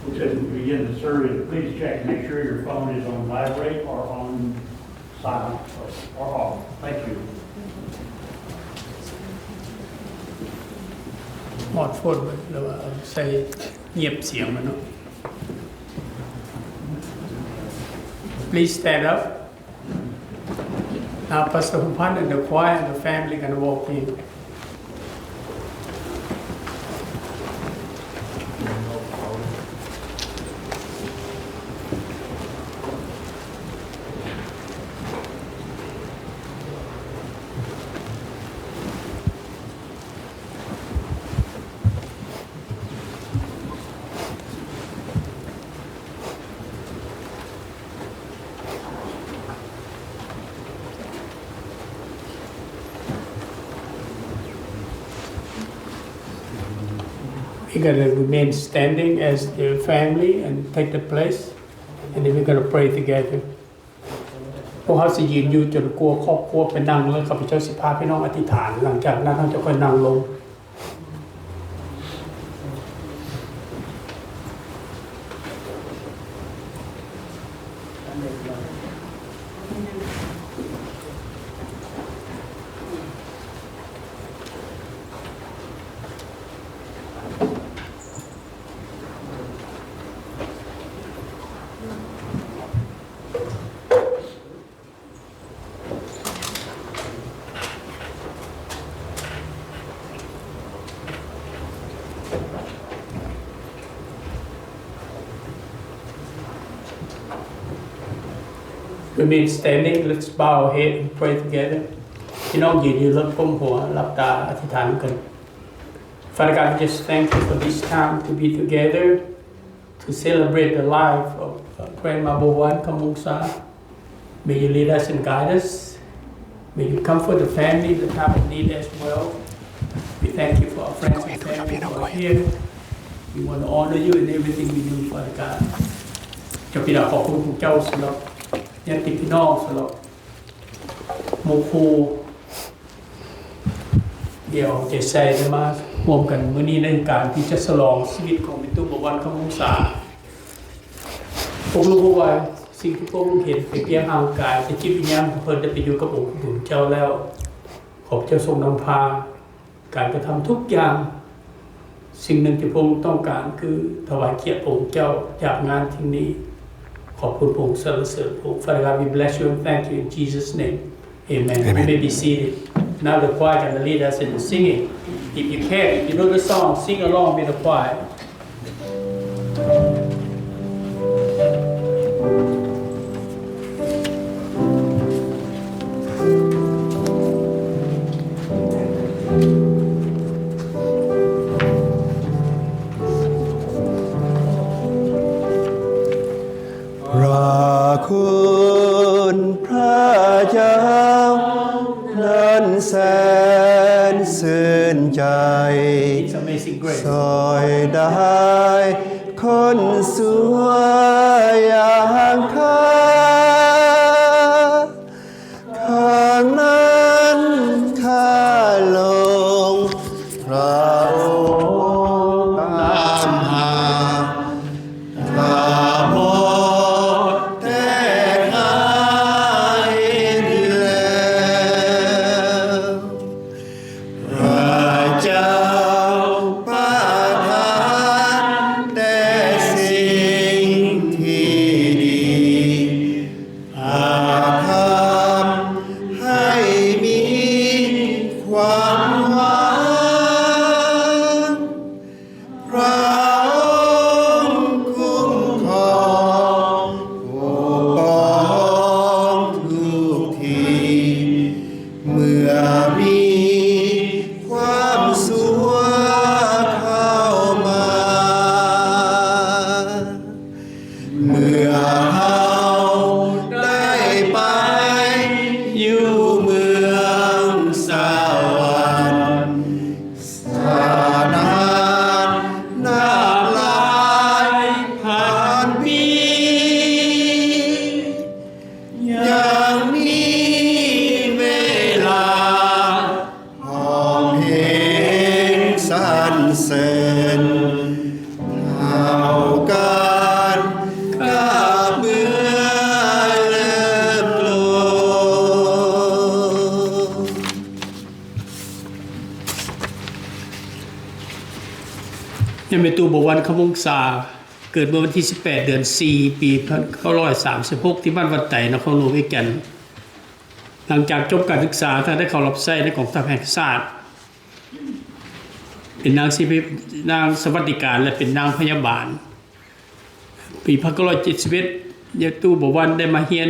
We'll just begin the service. Please check, make sure your phone is on vibrate or on silent or off. Thank you. ຮອດໂຟນໄວ້ ຫຼືວ່າໃສ່ງຽບສຽງມັນເນາະ. Please stand up. Now, Pastor Hungpan and the choir and the family gonna walk in. We're gonna remain standing as the family and take the place, and then we're gonna pray together. ພວກເຮົາຊິຢືນຢູ່ຈົນກວ່າຄອບຄົວໄປນັ່ງ ແລ້ວຂ້າພະເຈົ້າຊິພາພີ່ນ້ອງອະທິຖານ, ຫຼັງຈາກນັ້ນເຮົາຈະຄ່ອຍນັ່ງລົງ. Remain standing, let's bow our head and pray together. ພີ່ນ້ອງຢືນຢູ່ ລົດກົ້ມຫົວ ຫຼັບຕາ ອະທິຖານນຳກັນ. Father God, we just thank you for this time to be together to celebrate the life of, uh, Grandma Bowan Khamongsa. May you lead us and guide us. May you comfort the family that have a need as well. We thank you for our friends and family who are here. We want to honor you in everything we do, Father God. ເຈົ້າ ພີ່ນ້ອງ ຂອບຄຸນພວກເຈົ້າສຳລັບຍາດຕິພີ່ນ້ອງ, ສຳລັບໝູ່ຄູ່ ທີ່ເອົາໃຈໃສ່ໄດ້ມາຮ່ວມກັນມື້ນີ້ ໃນການທີ່ຈະສະຫຼອງຊີວິດຂອງແມ່ຕູ້ ບໍວວັນ ຄຳວົງສາ. ພວກລູກຮູ້ວ່າສິ່ງທີ່ພວກລູກເຫັນເປັນພຽງຮ່າງກາຍ, ແຕ່ຈິດວິນຍານຂອງເພິ່ນໄດ້ໄປຢູ່ກັບອົງພະຜູ້ເປັນເຈົ້າແລ້ວ. ຂໍພະເຈົ້າຊົງນຳພາການກະທຳທຸກຢ່າງ. ສິ່ງໜຶ່ງທີ່ພະອົງຕ້ອງການຄືຖວາຍກຽດພະອົງເຈົ້າຈາກງານສິ່ງນີ້. ຂອບຄຸນພະອົງ, ສັນລະເສີນພະອົງ. Father God, we bless you and thank you in Jesus' name. Amen. Amen. You may be seated. Now the choir gonna lead us in the singing. If you can, if you know the song, sing along with the choir. ພະຄຸນພະເຈົ້ານັ້ນແສນຊື່ນໃຈ, It's Amazing Grace. ຊ່ອຍໄດ້ຄົນຊົ່ວຢ່າງຂ້າ. ຄັ້ງນັ້ນຂ້າຫຼົງພຣະອົງຕາມຫາ, ຂ້າໝົດແຕ່ຫາເຫັນແລ້ວ. ພຣະເຈົ້າປະທານແຕ່ສິ່ງທີ່ດີ, ພາທຳໃຫ້ມີຄວາມຫວັງ. ພຣະອົງຄຸ້ມຄອງປົກປ້ອງທຸກທີ່, ເມື່ອມີຄວາມຊົ່ວເຂົ້າມາ. ເມື່ອເຮົາໄດ້ໄປຢູ່ເມືອງສະຫວັນ, ສະໜານນັບຫຼາຍພັນປີ, ຍັງມີເວລາ ຮ້ອງເພງສັນເສີນເທົ່າກັນກັບເມື່ອເລີ່ມຕົ້ນ. ຍາແມ່ຕູ້ ບົວວັນ ຄຳວົງສາ ເກີດເມື່ອວັນທີສິບແປດ ເດືອນສີ່ ປີພັນເກົ້າຮ້ອຍສາມສິບຫົກ ທີ່ບ້ານວັດໄຕ ນະຄອນຫຼວງວຽງຈັນ. ຫຼັງຈາກຈົບການສຶກສາ, ທ່ານໄດ້ເຂົ້າຮັບໃຊ້ໃນກອງທັບແຫ່ງຊາດ ເປັນນາງສິ ນາງສະຫວັດດີການ ແລະ ເປັນນາງພະຍາບານ. ປີພັນເກົ້າຮ້ອຍເຈັດສິບເອັດ ຍາຕູ້ ບົວວັນ ໄດ້ມາຮຽນ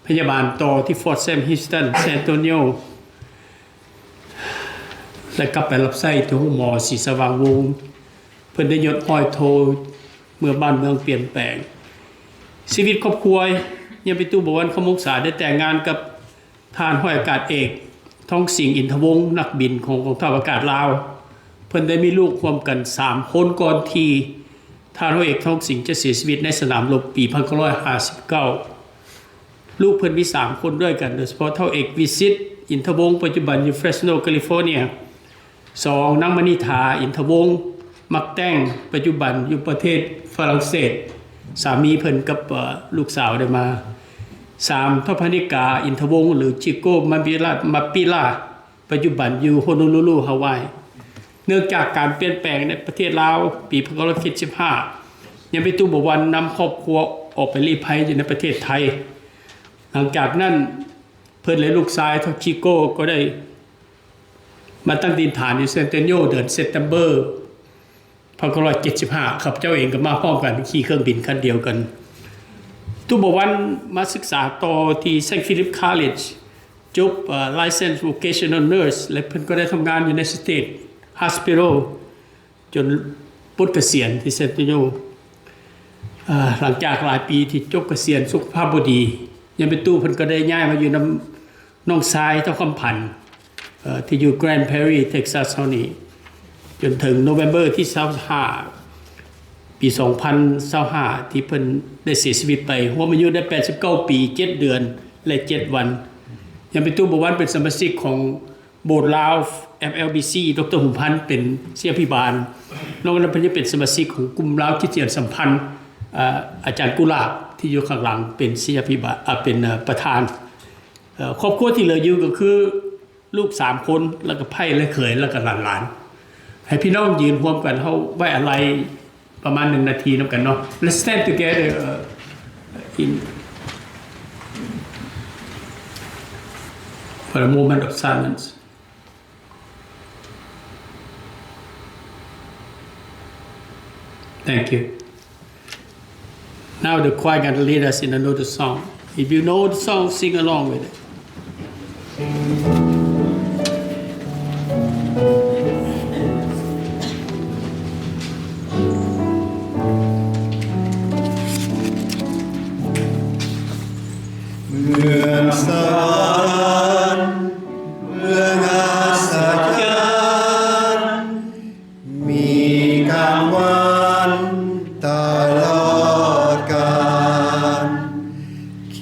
ພະຍາບານຕໍ່ທີ່ Fort Sam Houston, San Antonio ແລະ ກັບໄປຮັບໃຊ້ທີ່ໂຮງໝໍສີສະຫວ່າງວົງ. ເພິ່ນໄດ້ຍົດຮ້ອຍໂທເມື່ອບ້ານເມືອງປ່ຽນແປງ. ຊີວິດຄອບຄົວ ຍາແມ່ຕູ້ ບົວວັນ ຄຳວົງສາ ໄດ້ແຕ່ງງານກັບທ່ານຮ້ອຍອາກາດເອກ ທອງສິງ ອິນທະວົງ, ນັກບິນຂອງກອງທັບອາກາດລາວ. ພິ່ນໄດ້ມີລູກຮ່ວມກັນສາມຄົນ ກ່ອນທີ່ທ່ານຮ້ອຍເອກ ທອງສິງ ຈະເສຍຊີວິດໃນສະໜາມລົບປີພັນເກົ້າຮ້ອຍຫ້າສິບເກົ້າ. ລູກເພິ່ນມີສາມຄົນດ້ວຍກັນ, ໂດຍສະເພາະທ້າວເອກ ວິສິດ ອິນທະວົງ ປັດຈຸບັນຢູ່ Fresno California. ສອງ ນາງມະນິຖາ ອິນທະວົງ ມັກແຕ່ງ ປັດຈຸບັນຢູ່ປະເທດຝຣັ່ງເສດ, ສາມີເພິ່ນກັບ ເອີ ລູກສາວໄດ້ມາ. ສາມ ທ້າວພະນິກາ ອິນທະວົງ ຫຼື ຈິໂກ້ ມາປີລາ ມາປີລາ ປັດຈຸບັນຢູ່ໂຮໂນລູລູ ຮາວາຍ. ເນື່ອງຈາກການປ່ຽນແປງໃນປະເທດລາວ ປີພັນເກົ້າຮ້ອຍເຈັດສິບຫ້າ ຍາມເປັນຕູ້ບໍວານນຳຄອບຄົວອອກໄປລີ້ໄພຢູ່ໃນປະເທດໄທ. ຫຼັງຈາກນັ້ນ ເພິ່ນ ແລະ ລູກຊາຍ ທ້າວຈິໂກ້ ກໍໄດ້ມາຕັ້ງຖິ່ນຖານຢູ່ເຊນເຕນໂຍ ເດືອນເຊັບເຕັມເບີ ພັນເກົ້າຮ້ອຍເຈັດສິບຫ້າ. ຂ້າພະເຈົ້າເອງກໍມາພ້ອມກັນ, ຂີ່ເຄື່ອງບິນຄັນດຽວກັນ. ຕູ້ບໍວານມາສຶກສາຕໍ່ທີ່ Saint Philip College ຈົບ ເອີ Licensed Vocational Nurse ແລະ ເພິ່ນກໍໄດ້ທຳງານຢູ່ໃນ State Hospital ຈົນປົດກະສຽນທີ່ Saint Antonio. ເອີ ຫຼັງຈາກຫຼາຍປີທີ່ຈົບກະສຽນ ສຸຂະພາບບໍ່ດີ, ຍາມເປັນຕູ້ເພິ່ນກໍໄດ້ຍ້າຍມາຢູ່ນຳນ້ອງຊາຍ ທ້າວຄຳພັນ ເອີ ທີ່ຢູ່ Grand Prairie Texas ເຮົານີ້ ຈົນເຖິງໂນເວັມເບີທີຊາວຫ້າ ປີສອງພັນຊາວຫ້າ ທີ່ເພິ່ນໄດ້ເສຍຊີວິດໄປ, ຮວມອາຍຸໄດ້ແປດສິບເກົ້າປີ ເຈັດເດືອນ ແລະ ເຈັດວັນ. ຍາມເປັນຕູ້ ບົວວັນ ເປັນສະມາຊິກຂອງໂບດລາວ FLBC ດຣ. ຫຸມພັນ ເປັນໄຊຍະພິບານ. ນອກນັ້ນເພິ່ນຍັງເປັນສະມາຊິກຂອງກຸ່ມລາວຄຣິສຕຽນສຳພັນ, ອາ ອາຈານກຸຫຼາບທີ່ຢູ່ຂ້າງຫຼັງເປັນໄຊຍະພິບານ, ອາ ເປັນ ເອີ ປະທານ. ເອີ ຄອບຄົວທີ່ເຫຼືອຢູ່ກໍຄືລູກສາມຄົນ ແລ້ວກໍໃພ້ ແລະ ເຂີຍ ແລ້ວກໍຫຼານໆ. ໃຫ້ພີ່ນ້ອງຢືນຮ່ວມກັນ, ເຮົາໄວ້ອາໄລປະມານໜຶ່ງນາທີນຳກັນເນາະ. Let's stand together, uh, in, for a moment of silence. Thank you. Now the choir gonna lead us in another song. If you know the song, sing along with it. ເມືອງສະຫວັນ ເມືອງອັດສະຈັນ ມີກາງວັນຕະຫຼອດການ ເຂ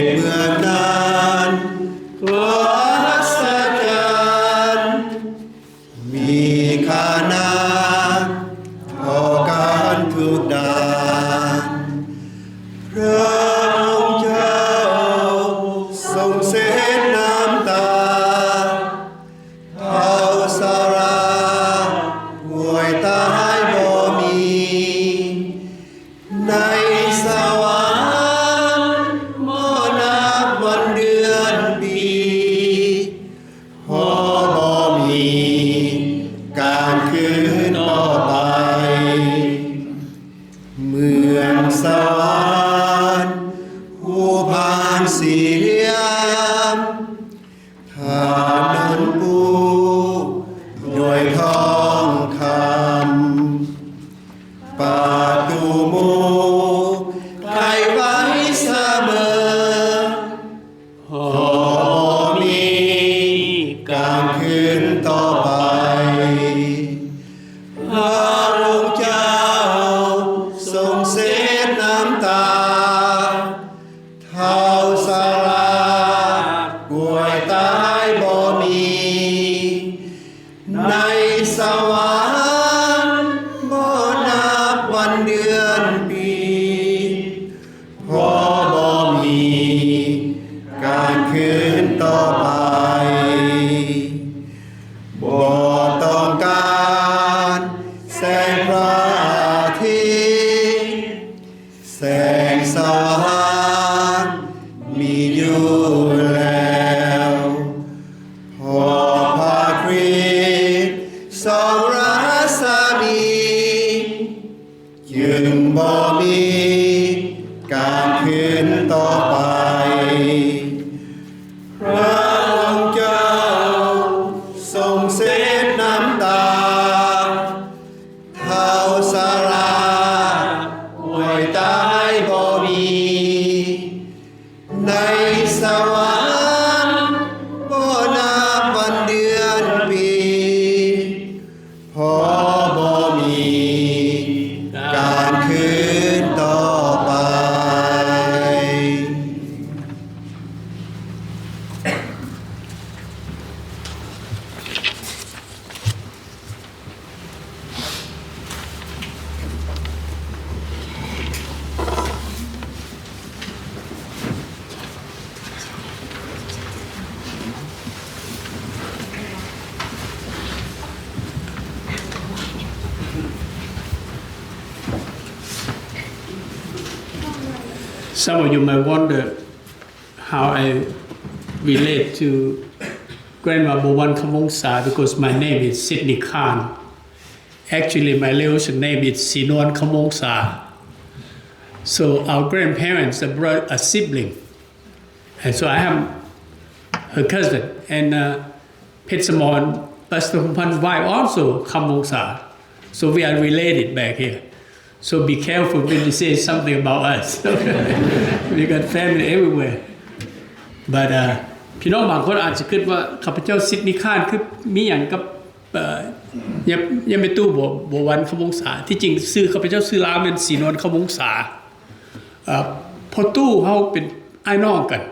ດເມືອງນັ້ນກໍອັດສະຈັນ ມີຄ່ານັກຕໍ່ກັນທຸກດ້ານ ພະອົງເຈົ້າຊົງເຊັດນ້ຳຕາ ເທົ່າສາລາຫ້ວຍຕາຍບໍ່ມີ ໃນສະຫວັນບໍ່ນັບວັນເດືອນປີ ເພາະບໍ່ມີການຄືນຕໍ່ໄປ ເມືອງສະຫວັນ ພູພານສີ່ຫຼ່ຽມ ຖະໜົນປູດ້ວຍທອງຄຳ ປະຕູໝູ່ໄຂໄວ້ສະເໝີ ເພາະບໍ່ມີກາງຄືນຕໍ່ໄປ ພະອົງເຈົ້າຊົງເຊັດນ້ຳຕາ ເທົ່າສາລາກລ້ວຍຕາຍບໍ່ມີ ໃນສະຫວັນບໍ່ນັບວັນເດືອນປີ ເພາະບໍ່ມີການຄືນຕໍ່ໄປ ບໍ່ຕ້ອງການແສງພະອາທິດ ແສງສະຫວ່າງມີຢູ່ແລ້ວ ເພາະພະຄຣິດສ່ອງລັດສະໝີ ຈຶ່ງບໍ່ມີການຄືນຕໍ່ໄປ ພະອົງເຈົ້າຊົງເຊັດນ້ຳຕາ ເທົ່າສາລາກລ້ວຍຕາຍບໍ່ມີ ໃນສະຫວັນບໍ່ນັບວັນເດືອນປີ ເພ Some of you might wonder how I relate to Grandma Bowan Khamongsa, because my name is Sydney Khan. Actually, my real name is Sinwan Khamongsa. So our grandparents are bro-, are sibling. And so I am her cousin. And, uh, Phetsamon, Pastor Humphan's wife, also Khamongsa. So we are related back here. So be careful when you say something about us. We got family everywhere. But, uh, ພີ່ນ້ອງບາງຄົນອາດຈະຄິດວ່າ ຂ້າພະເຈົ້າ ຊິດນີ ຄານ ຄືມີຫຍັງກັບ ເອີ ຍາ ຍາແມ່ຕູ້ ບົວ ບົວວັນ ຄຳວົງສາ. ທີ່ຈິງຊື່ຂ້າພະເຈົ້າຊື່ລາວແມ່ນ ສີນວນ ຄຳວົງສາ. ເອີ ພໍ່ຕູ້ເຮົາເປັນອ້າຍນ້ອງກັນ.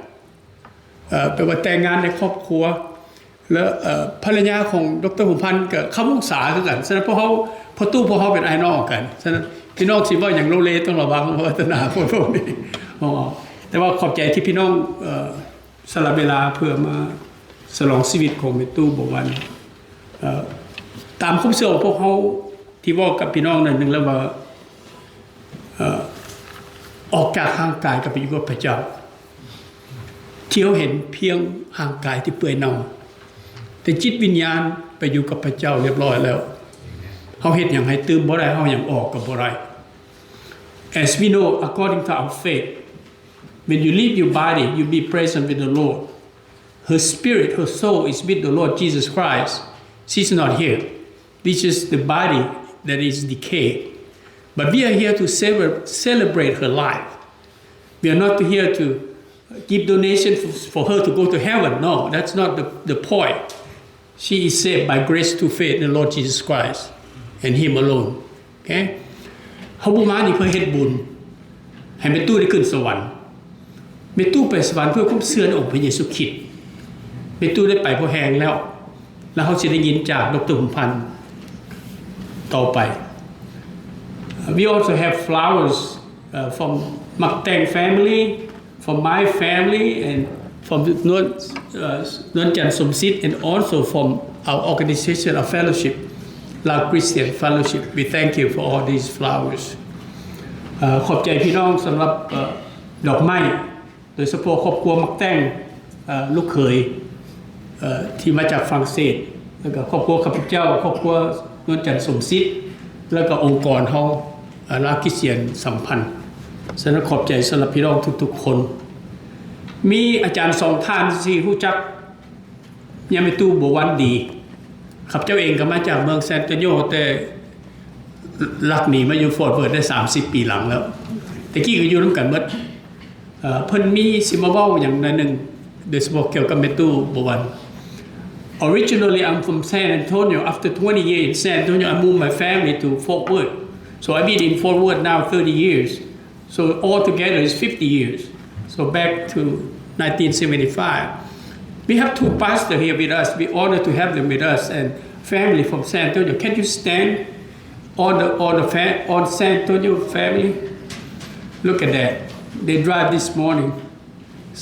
ເອີ ແປວ່າແຕ່ງງານໃນຄອບຄົວ ແລະ ເອີ ພັນລະຍາຂອງ ດຣ. ຫົງພັນ ກໍຄຳວົງສາຄືກັນ. ສະນັ້ນພວກເຮົາ ພໍ່ຕູ້ພວກເຮົາເປັນອ້າຍນ້ອງກັນ. ສະນັ້ນພີ່ນ້ອງຊິເວົ້າຫຍັງໂລເລຕ້ອງລະວັງ ເພາະວ່າຕະໜາຄົນພວກນີ້. ອໍ ແຕ່ວ່າຂອບໃຈທີ່ພີ່ນ້ອງ ເອີ ສະຫຼະເວລາເພື່ອມາສະຫຼອງຊີວິດຂອງແມ່ຕູ້ ບົວວັນ. ເອີ ຕາມຄວາມເຊື່ອຂອງພວກເຮົາທີ່ເວົ້າກັບພີ່ນ້ອງໜ້ອຍໜຶ່ງແລ້ວວ່າ ເອີ ອອກຈາກຮ່າງກາຍກັບໄປຢູ່ກັບພະເຈົ້າ. ທີ່ເຮົາເຫັນພຽງຮ່າງກາຍທີ່ເປື່ອຍເນົ່າ, ແຕ່ຈິດວິນຍານໄປຢູ່ກັບພະເຈົ້າຮຽບຮ້ອຍແລ້ວ. ເຮົາເຮັດຫຍັງໃຫ້ຕື່ມບໍ່ໄດ້, ເຮົາຫຍັງອອກກໍບໍ່ໄດ້. As we know, according to our faith, when you leave your body, you be present with the Lord. Her spirit, her soul is with the Lord Jesus Christ. She's not here. This is the body that is decayed. But we are here to cele-, celebrate her life. We are not here to give donation for, for her to go to heaven. No, that's not the, the point. She is saved by grace through faith in the Lord Jesus Christ and Him alone. ໂອເຄ ເຮົາບໍ່ມານີ້ເພື່ອເຮັດບຸນໃຫ້ແມ່ຕູ້ໄດ້ຂຶ້ນສະຫວັນ. ແມ່ຕູ້ໄປສະຫວັນເພື່ອຄວາມເຊື່ອໃນອົງພະເຢຊູຄຣິດ. ແມ່ຕູ້ໄດ້ໄປພໍແຮງແລ້ວ ແລ້ວເຮົາຊິໄດ້ຍິນຈາກ ດຣ. ຫົງພັນ ຕໍ່ໄປ. We also have flowers, uh, from Mak Teng family, from my family, and from Nuan, uh, Nuan Chan Somsit, and also from our organization, our fellowship, Lao Christian Fellowship. We thank you for all these flowers. ເອີ ຂອບໃຈພີ່ນ້ອງສຳລັບ ເອີ ດອກໄມ້ ໂດຍສະເພາະຄອບຄົວມັກແຕ່ງ ເອີ ລູກເຂີຍ ເອີ ທີ່ມາຈາກຝຣັ່ງເສດ ແລ້ວກໍຄອບຄົວຂ້າພະເຈົ້າ, ຄອບຄົວນວນຈັນສົມສິດ ແລ້ວກໍອົງກອນເຮົາ ເອີ ລາວຄຣິສຕຽນສຳພັນ. ສະນັ້ນຂອບໃຈສຳລັບພີ່ນ້ອງທຸກໆຄົນ. ມີອາຈານສອງທ່ານທີ່ຮູ້ຈັກຍາແມ່ຕູ້ ບົວວັນ ດີ. ຂ້າພະເຈົ້າເອງກໍມາຈາກເມືອງແຊນໂຕໂຍ ແຕ່ລັກໜີມາຢູ່ຟອດເວີດໄດ້ສາມສິບປີຫຼັງແລ້ວ. ແຕ່ກີ້ກໍຢູ່ນຳກັນໝົດ. ເອີ ເພິ່ນມີຊິມາເວົ້າຫຍັງໜ້ອຍໜຶ່ງ ໂດຍສະເພາະກ່ຽວກັບແມ່ຕູ້ ບົວວັນ. Originally, I'm from San Antonio. After twenty years in San Antonio, I moved my family to Fort Worth. So I've been in Fort Worth now thirty years. So altogether, it's fifty years. So back to nineteen seventy-five. We have two pastors here with us. We honored to have them with us and family from San Antonio. Can you stand on the, on the fa-, on San Antonio family? Look at that. They drive this morning.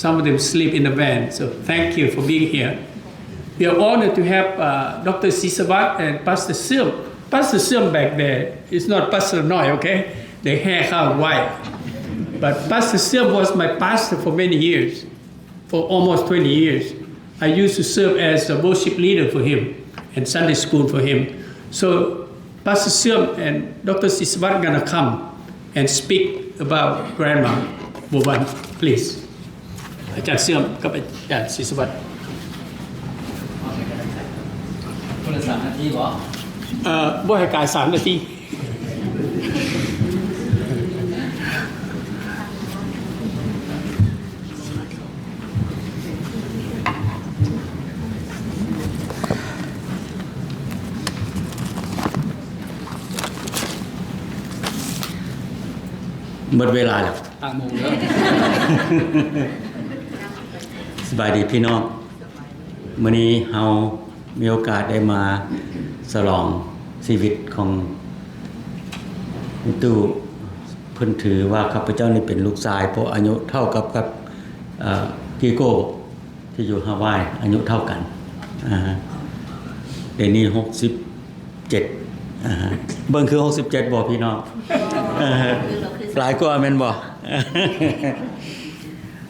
Some of them sleep in the van. So thank you for being here. We are honored to have, uh, Dr. Sisavat and Pastor Sim. Pastor Sim back there is not Pastor Noi, okay? The hair kind of white. But Pastor Sim was my pastor for many years. For almost twenty years, I used to serve as a worship leader for him and Sunday school for him. So Pastor Siam and Dr. Siswat gonna come and speak about Grandma Boban, please. ອາຈານເຊື່ອມກັບອາຈານ ສິດສະຫວັດ ຄົນລະສາມນາທີບໍ? ເອີ ບໍ່ໃຫ້ກາຍສາມນາທີ. ໝົດເວລາແລ້ວ. ຕັ້ງໂມງເດີ. ສະບາຍດີພີ່ນ້ອງ. ມື້ນີ້ເຮົາມີໂອກາດໄດ້ມາສະຫຼອງຊີວິດຂອງຕູ້. ເພິ່ນຖືວ່າຂ້າພະເຈົ້ານີ້ເປັນລູກຊາຍ ເພາະອາຍຸເທົ່າກັບ ກັບ ເອີ ກີໂກ ທີ່ຢູ່ຮາວາຍ ອາຍຸເທົ່າກັນ. ອ່າ ດຽວນີ້ຫົກສິບເຈັດ ອ່າ ເບິ່ງຄືຫົກສິບເຈັດບໍ່ພີ່ນ້ອງ? ເອີ ຫຼາຍກວ່າແມ່ນບໍ່?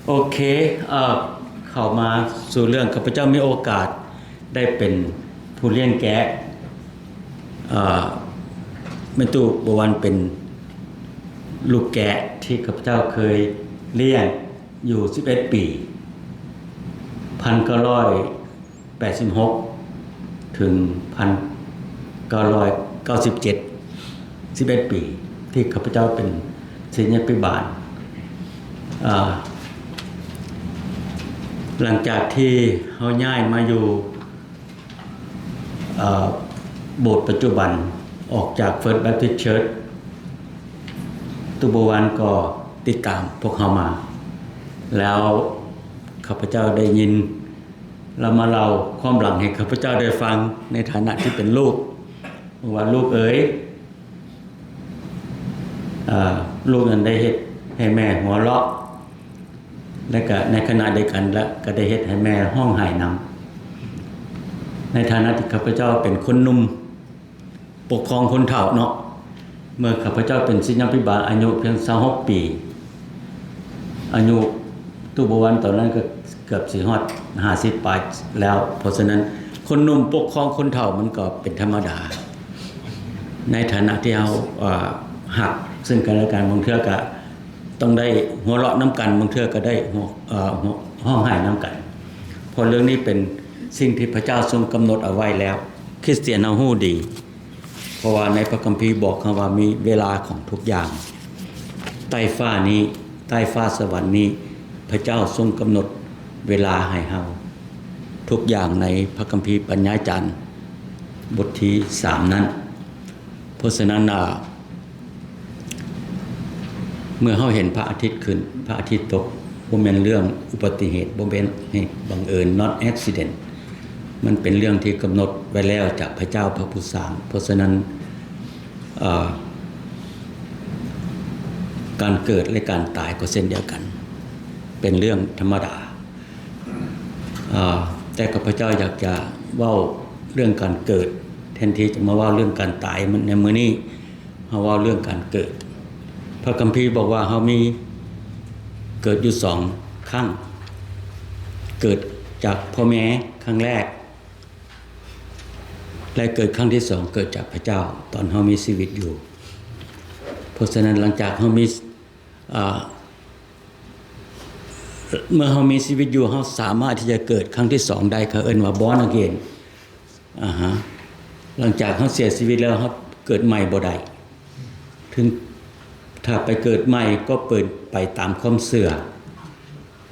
ໂອເຄ ເອີ ເຂົ້າມາສູ່ເລື່ອງ ຂ້າພະເຈົ້າມີໂອກາດໄດ້ເປັນຜູ້ລ້ຽງແກະ ເອີ ແມ່ຕູ້ບົວວັນເປັນລູກແກະທີ່ຂ້າພະເຈົ້າເຄີຍລ້ຽງຢູ່ສິບເອັດປີ ພັນເກົ້າຮ້ອຍ ແປດສິບຫົກ ເຖິງ ພັນເກົ້າຮ້ອຍເກົ້າສິບເຈັດ ສິບເອັດປີ ທີ່ຂ້າພະເຈົ້າເປັນສິດຍາພິບານ. ເອີ ຫຼັງຈາກທີ່ເຮົາຍ້າຍມາຢູ່ ເອີ ໂບດປັດຈຸບັນ ອອກຈາກ First Baptist Church ຕູ້ບົວວັນກໍຕິດຕາມພວກເຮົາມາ ແລ້ວຂ້າພະເຈົ້າໄດ້ຍິນ ລາວມາເລົ່າຄວາມຫຼັງໃຫ້ຂ້າພະເຈົ້າໄດ້ຟັງ ໃນຖານະທີ່ເປັນລູກ ວ່າ ລູກເອີຍ ເອີ ລູກນັ້ນໄດ້ເຮັດໃຫ້ແມ່ຫົວເລາະ ແລະກະໃນຂະນະດຽວກັນລະກະໄດ້ເຮັດໃຫ້ແມ່ຮ້ອງໄຫ້ນຳ. ໃນຖານະທີ່ຂ້າພະເຈົ້າເປັນຄົນໜຸ່ມ ປົກຄອງຄົນເຖົ້າເນາະ ເມື່ອຂ້າພະເຈົ້າເປັນສິດຍາພິບານອາຍຸພຽງຊາວຫົກປີ ອາຍຸຕູ້ບົວວັນຕອນນັ້ນກໍເກືອບຊິຮອດຫ້າສິບປາຍແລ້ວ. ເພາະສະນັ້ນ ຄົນໜຸ່ມປົກຄອງຄົນເຖົ້າມັນກໍເປັນທຳມະດາ ໃນຖານະທີ່ເຮົາ ເອີ ຮັກເຊິ່ງກັນແລະກັນ ບາງເທື່ອກໍຕ້ອງໄດ້ຫົວເລາະນຳກັນ ບາງເທື່ອກໍໄດ້ ເອີ ຮ້ອງໄຫ້ນຳກັນ ເພາະເລື່ອງນີ້ເປັນສິ່ງທີ່ພະເຈົ້າຊົງກຳນົດເອົາໄວ້ແລ້ວ. ຄຣິສຕຽນເຮົາຮູ້ດີ ເພາະວ່າໃນພະຄຳພີບອກເຮົາວ່າມີເວລາຂອງທຸກຢ່າງ ໃຕ້ຟ້ານີ້ ໃຕ້ຟ້າສະຫວັນນີ້ ພະເຈົ້າຊົງກຳນົດເວລາໃຫ້ເຮົາ ທຸກຢ່າງໃນພະຄຳພີປັນຍາຈານບົດທີສາມນັ້ນ. ເພາະສະນັ້ນ ອາ ເມື່ອເຮົາເຫັນພະອາທິດຂຶ້ນ ພະອາທິດຕົກ ບໍ່ແມ່ນເລື່ອງອຸບັດຕິເຫດ ບໍ່ແມ່ນເຫດບັງເອີນ not accident ມັນເປັນເລື່ອງທີ່ກຳນົດໄວ້ແລ້ວຈາກພະເຈົ້າພະຜູ້ສ້າງ. ເພາະສະນັ້ນ ເອີ ການເກີດ ແລະ ການຕາຍກໍເຊັ່ນດຽວກັນ ເປັນເລື່ອງທຳມະດາ. ເອີ ແຕ່ຂ້າພະເຈົ້າຢາກຈະເວົ້າເລື່ອງການເກີດ ແທນທີ່ຈະມາເວົ້າເລື່ອງການຕາຍໃນມື້ນີ້. ເຮົາເວົ້າເລື່ອງການເກີດ ພະຄຳພີບອກວ່າເຮົາມີເກີດຢູ່ສອງຄັ້ງ ເກີດຈາກພໍ່ແມ່ຄັ້ງແລກ ແລະ ເກີດຄັ້ງທີສອງ ເກີດຈາກພະເຈົ້າ ຕອນເຮົາມີຊີວິດຢູ່. ເພາະສະນັ້ນ ຫຼັງຈາກເຮົາມີ ອາ ເມື່ອເຮົາມີຊີວິດຢູ່ ເຮົາສາມາດທີ່ຈະເກີດຄັ້ງທີສອງໄດ້ ເຂົາເອີ້ນວ່າ born again. ອາຮະ ຫຼັງຈາກເຮົາເສຍຊີວິດແລ້ວ ເຮົາເກີດໃໝ່ບໍ່ໄດ້ ເຖິງຖ້າໄປເກີດໃໝ່ກໍເປີດໄປຕາມຄວາມເຊື່ອ.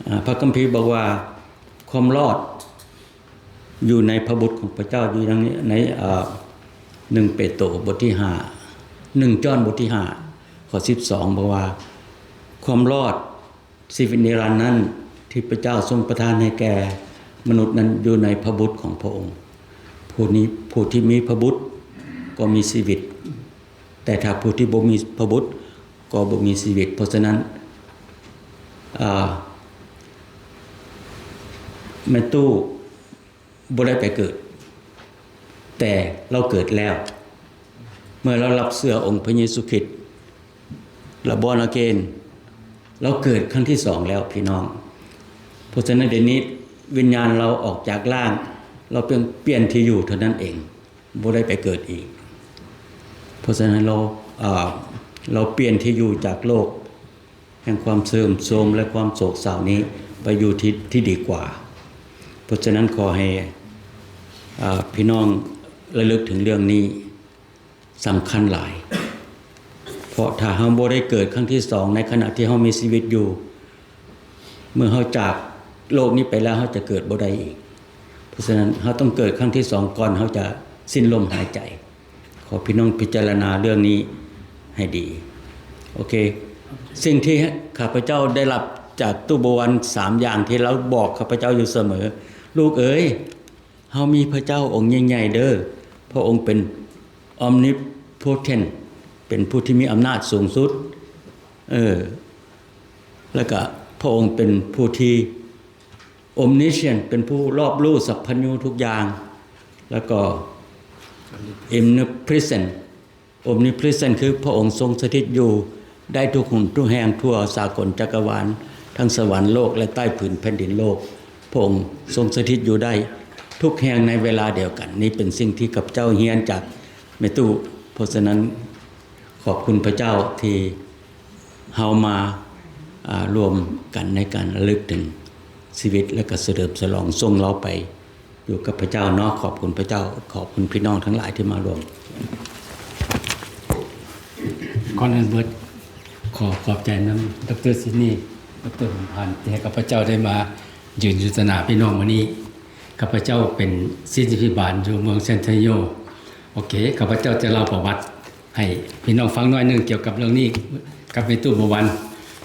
ອາ ພະຄຳພີບອກວ່າ ຄວາມລອດຢູ່ໃນພະບຸດຂອງພະເຈົ້າ ຢູ່ໃນ ໃນ ອາ ໜຶ່ງເປໂຕບົດທີຫ້າ ໜຶ່ງຈອນບົດທີຫ້າ ຂໍ້ສິບສອງ ບອກວ່າ ຄວາມລອດ ຊີວິດນິລັນນັ້ນ ທີ່ພະເຈົ້າຊົງປະທານໃຫ້ແກ່ມະນຸດນັ້ນ ຢູ່ໃນພະບຸດຂອງພະອົງ. ຜູ້ນີ້ ຜູ້ທີ່ມີພະບຸດກໍມີຊີວິດ ແຕ່ຖ້າຜູ້ທີ່ບໍ່ມີພະບຸດກໍບໍ່ມີຊີວິດ. ເພາະສະນັ້ນ ອາ ແມ່ຕູ້ ບໍ່ໄດ້ໄປເກີດ ແຕ່ລາວເກີດແລ້ວ ເມື່ອລາວຮັບເຊື່ອອົງພະເຢຊູຄຣິດ ລະ born again ລາວເກີດຄັ້ງທີສອງແລ້ວພີ່ນ້ອງ. ເພາະສະນັ້ນ ດຽວນີ້ວິນຍານລາວອອກຈາກຮ່າງ ລາວປ່ຽນ ປ່ຽນທີ່ຢູ່ເທົ່ານັ້ນເອງ ບໍ່ໄດ້ໄປເກີດອີກ. ເພາະສະນັ້ນ ລາວ ເອີ ລາວປ່ຽນທີ່ຢູ່ຈາກໂລກ ແຫ່ງຄວາມເສື່ອມໂຊມ ແລະ ຄວາມໂສກເສົ້ານີ້ ໄປຢູ່ທີ່ ທີ່ດີກວ່າ. ເພາະສະນັ້ນ ຂໍໃຫ້ ອາ ພີ່ນ້ອງລະລຶກເຖິງເລື່ອງນີ້ ສຳຄັນຫຼາຍ ເພາະຖ້າເຮົາບໍ່ໄດ້ເກີດຄັ້ງທີສອງ ໃນຂະນະທີ່ເຮົາມີຊີວິດຢູ່ ເມື່ອເຮົາຈາກໂລກນີ້ໄປແລ້ວ ເຮົາຈະເກີດບໍ່ໄດ້ອີກ. ເພາະສະນັ້ນ ເຮົາຕ້ອງເກີດຄັ້ງທີສອງ ກ່ອນເຮົາຈະສິ້ນລົມຫາຍໃຈ. ຂໍພີ່ນ້ອງພິຈາລະນາເລື່ອງນີ້ໃຫ້ດີ. ໂອເຄ ສິ່ງທີ່ຂ້າພະເຈົ້າໄດ້ຮັບຈາກຕູ້ບົວວັນ ສາມຢ່າງທີ່ລາວບອກຂ້າພະເຈົ້າຢູ່ສະເໝີ, ລູກເອີຍ, ເຮົາມີພະເຈົ້າອົງໃຫຍ່ໆເດີ. ພະອົງເປັນ omnipotent ເປັນຜູ້ທີ່ມີອຳນາດສູງສຸດ. ເອີ ແລ້ວກະພະອົງເປັນຜູ້ທີ່ omniscient ເປັນຜູ້ລອບຮູ້ສັບພັນຍູທຸກຢ່າງ ແລ້ວກໍ omnipresent Omnipresent ຄືພະອົງຊົງສະຖິດຢູ່ໄດ້ທຸກຫົນທຸກແຫ່ງທົ່ວສາກົນຈັກກະວານ, ທັງສະຫວັນໂລກ ແລະ ໃຕ້ຜືນແຜ່ນດິນໂລກ. ພະອົງຊົງສະຖິດຢູ່ໄດ້ທຸກແຫ່ງໃນເວລາດຽວກັນ. ນີ້ເປັນສິ່ງທີ່ຂ້າພະເຈົ້າຮຽນຈາກແມ່ຕູ້. ເພາະສະນັ້ນ ຂອບຄຸນພະເຈົ້າທີ່ເຮົາມາ ອ່າ ລວມກັນໃນການລະລຶກເຖິງຊີວິດ ແລະ ກະສະເຫຼີມສະຫຼອງ ສົ່ງລາວໄປຢູ່ກັບພະເຈົ້າເນາະ. ຂອບຄຸນພະເຈົ້າ, ຂອບຄຸນພີ່ນ້ອງທັງຫຼາຍທີ່ມາລວມ. ກ່ອນອື່ນເບີດ ຂໍຂອບໃຈນຳ ດຣ. ຊິດນີ ດຣ. ຫົງພັນ ທີ່ໃຫ້ຂ້າພະເຈົ້າໄດ້ມາຢືນຢູ່ຕໍ່ໜ້າພີ່ນ້ອງມື້ນີ້. ຂ້າພະເຈົ້າເປັນສິດທິພິບານຢູ່ເມືອງເຊນເທີໂຍ. ໂອເຄ, ຂ້າພະເຈົ້າຈະເລົ່າປະຫວັດ ໃຫ້ພີ່ນ້ອງຟັງໜ້ອຍໜຶ່ງກ່ຽວກັບເລື່ອງນີ້ກັບແມ່ຕູ້ບົວວັນ.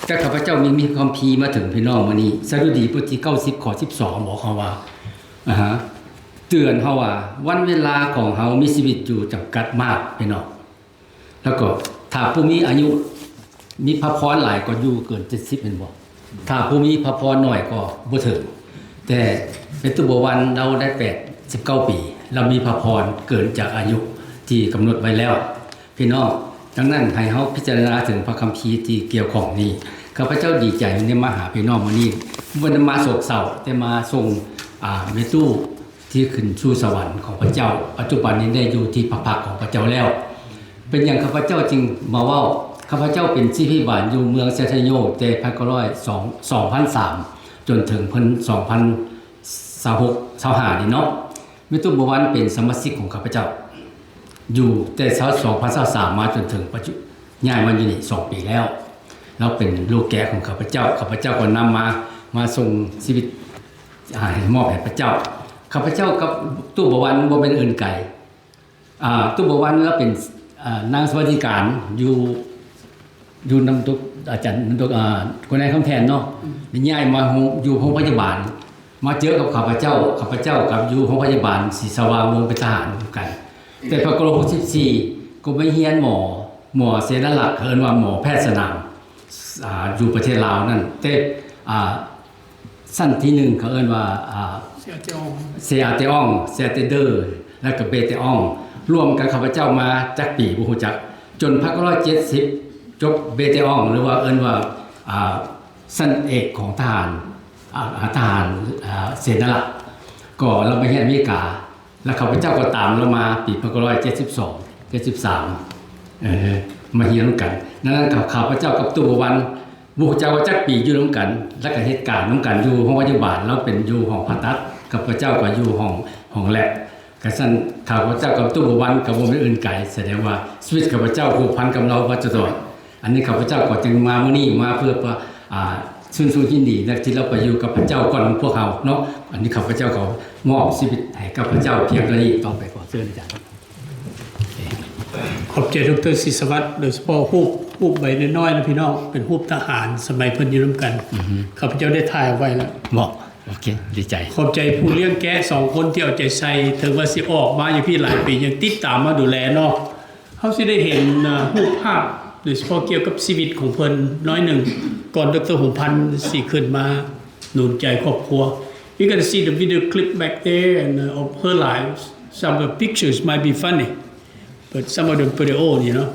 ແຕ່ຂ້າພະເຈົ້າມີ ມີຄຳພີມາເຖິງພີ່ນ້ອງມື້ນີ້. ສະດຸດີບົດທີເກົ້າສິບ ຂໍ້ສິບສອງ ບອກເຮົາວ່າ ອາຮະ ເຕືອນເຮົາວ່າ ວັນເວລາຂອງເຮົາມີຊີວິດຢູ່ຈຳກັດມາກ ພີ່ນ້ອງ. ແລ້ວກໍຖ້າຜູ້ມີອາຍຸ ມີພະພອນຫຼາຍກໍຢູ່ເກີນເຈັດສິບ ແມ່ນບໍ່? ຖ້າຜູ້ມີພະພອນໜ້ອຍກໍບໍ່ເຖິງ. ແຕ່ແມ່ຕູ້ບົວວັນລາວໄດ້ແປດສິບເກົ້າປີ, ລາວມີພະພອນເກີນຈາກອາຍຸທີ່ກຳນົດໄວ້ແລ້ວ ພີ່ນ້ອງ. ດັ່ງນັ້ນ ໃຫ້ເຮົາພິຈາລະນາເຖິງພະຄຳພີທີ່ກ່ຽວຂ້ອງນີ້. ຂ້າພະເຈົ້າດີໃຈໄດ້ມາຫາພີ່ນ້ອງມື້ນີ້, ບໍ່ໄດ້ມາໂສກເສົ້າ, ແຕ່ມາສົ່ງ ອາ ແມ່ຕູ້ ທີ່ຂຶ້ນສູ່ສະຫວັນຂອງພະເຈົ້າ, ປັດຈຸບັນນີ້ໄດ້ຢູ່ທີ່ພະພັກຂອງພະເຈົ້າແລ້ວ. ເປັນຫຍັງຂ້າພະເຈົ້າຈຶ່ງມາເວົ້າ? ຂ້າພະເຈົ້າເປັນສິດທິພິບານຢູ່ເມືອງເຊນເທີໂຍ ແຕ່ພັນເກົ້າຮ້ອຍ ສອງ ສອງພັນສາມ ຈົນເຖິງເພິ່ນ ສອງພັນຊາວຫົກ ຊາວຫ້ານີ້ເນາະ. ແມ່ຕູ້ບົວວັນເປັນສະມາຊິກຂອງຂ້າພະເຈົ້າ ຢູ່ແຕ່ ສອງພັນຊາວສາມ ມາຈົນເຖິງປັດຈຸ ຍ້າຍມາຢູ່ນີ້ສອງປີແລ້ວ. ລາວເປັນລູກແກະຂອງຂ້າພະເຈົ້າ, ຂ້າພະເຈົ້າກໍນຳມາ ມາສົ່ງຊີວິດ ອ່າ ໃຫ້ມອບໃຫ້ພະເຈົ້າ. ຂ້າພະເຈົ້າກັບຕູ້ບົວວັນບໍ່ແມ່ນອື່ນໄກ. ອ່າ ຕູ້ບົວວັນລາວເປັນ ອ່າ ນາງສະຫວັດດີການຢູ່ ຢູ່ນ້ຳຕົກ ອາຈານນ້ຳຕົກ ອ່າ ຄຸນນາຍຄຳແທ່ນເນາະ. ອືມ. ໄດ້ຍ້າຍມາໂຮງ ຢູ່ໂຮງພະຍາບານ ມາເຈີກັບຂ້າພະເຈົ້າ, ຂ້າພະເຈົ້າກັບຢູ່ໂຮງພະຍາບານສີສະຫວ່າງ ລົງເປັນທະຫານນຳກັນ. ແຕ່ພະກໍລົງຫົກສິບສີ່ ກໍໄປຮຽນໝໍ ໝໍເສນາລັກ ເອີ້ນວ່າໝໍແພດສະໜາມ ອ່າ ຢູ່ປະເທດລາວນັ້ນ. ແຕ່ ອ່າ ຊັ້ນທີໜຶ່ງເຂົາເອີ້ນວ່າ ອ່າ ເຊອາເຕອອງ ເຊອາເຕອອງ ເຊອາເຕເດີ ແລ້ວກໍເບເຕອອງ. ລວມກັນຂ້າພະເຈົ້າມາຈັກປີບໍ່ຮູ້ຈັກ, ຈົນພັນເກົ້າຮ້ອຍເຈັດສິບ ຈົບເບເຕອອງ ຫຼືວ່າເອີ້ນວ່າ ອ່າ ຊັ້ນເອກຂອງທະຫານ ອ່າ ອ່າ ທະຫານ ອ່າ ເສນາລັກ ກໍລາວໄປຮຽນອາເມລິກາ. ແລ້ວຂ້າພະເຈົ້າກໍຕາມລາວມາປີພັນເກົ້າຮ້ອຍເຈັດສິບສອງ ເຈັດສິບສາມ ເອີ ມາຮຽນນຳກັນ. ດັ່ງນັ້ນ ຂ້າພະເຈົ້າກັບຕູ້ບົວວັນ ບໍ່ຮູ້ຈັກວ່າຈັກປີຢູ່ນຳກັນ, ແລ້ວກໍເຮັດການນຳກັນຢູ່ໂຮງພະຍາບານ, ລາວເປັນຢູ່ຫ້ອງຜ່າຕັດ, ຂ້າພະເຈົ້າກໍຢູ່ຫ້ອງ ຫ້ອງແລັບ. ກະຊັ້ນ ຂ້າພະເຈົ້າກັບຕູ້ບົວວັນກໍບໍ່ແມ່ນອື່ນໄກ, ສະແດງວ່າຊີວິດຂ້າພະເຈົ້າຜູກພັນກັບລາວມາຕະຫຼອດ. ອັນນີ້ຂ້າພະເຈົ້າກໍຈຶ່ງມາມື້ນີ້ ມາເພື່ອ ອ່າ ຊື່ນຊົມຍິນດີນະ ທີ່ລາວໄປຢູ່ກັບພະເຈົ້າກ່ອນພວກເຮົາເນາະ. ອັນນີ້ຂ້າພະເຈົ້າກໍມອບຊີວິດໃຫ້ກັບພະເຈົ້າພຽງເທົ່ານີ້. ຕໍ່ໄປຂໍເຊີນອາຈານ. ຂອບໃຈ ດຣ. ສີສະຫວັດ, ໂດຍສະເພາະຮູບ ຮູບໃບນ້ອຍໆນະພີ່ນ້ອງ, ເປັນຮູບທະຫານສະໄໝເພິ່ນຢູ່ນຳກັນ. ອືຮຶ. ຂ້າພະເຈົ້າໄດ້ຖ່າຍເອົາໄວ້ແລ້ວ. ເບາະ? ໂອເຄ, ດີໃຈ. ຂອບໃຈຜູ້ລ້ຽງແກະສອງຄົນທີ່ເອົາໃຈໃສ່, ເຖິງວ່າຊິອອກມາຢູ່ພີ້ຫຼາຍປີ ຍັງຕິດຕາມມາດູແລເນາະ. ເຮົາຊິໄດ້ເຫັນ ເອີ ຮູບພາບ ໂດຍສະເພາະກ່ຽວກັບຊີວິດຂອງເພິ່ນໜ້ອຍໜຶ່ງ ກ່ອນ ດຣ. ຫົງພັນ ຊິຂຶ້ນມາໜູນໃຈຄອບຄົວ. We're gonna see the video clip back there and, uh, of her life. Some of the pictures might be funny, but some of them pretty old, you know.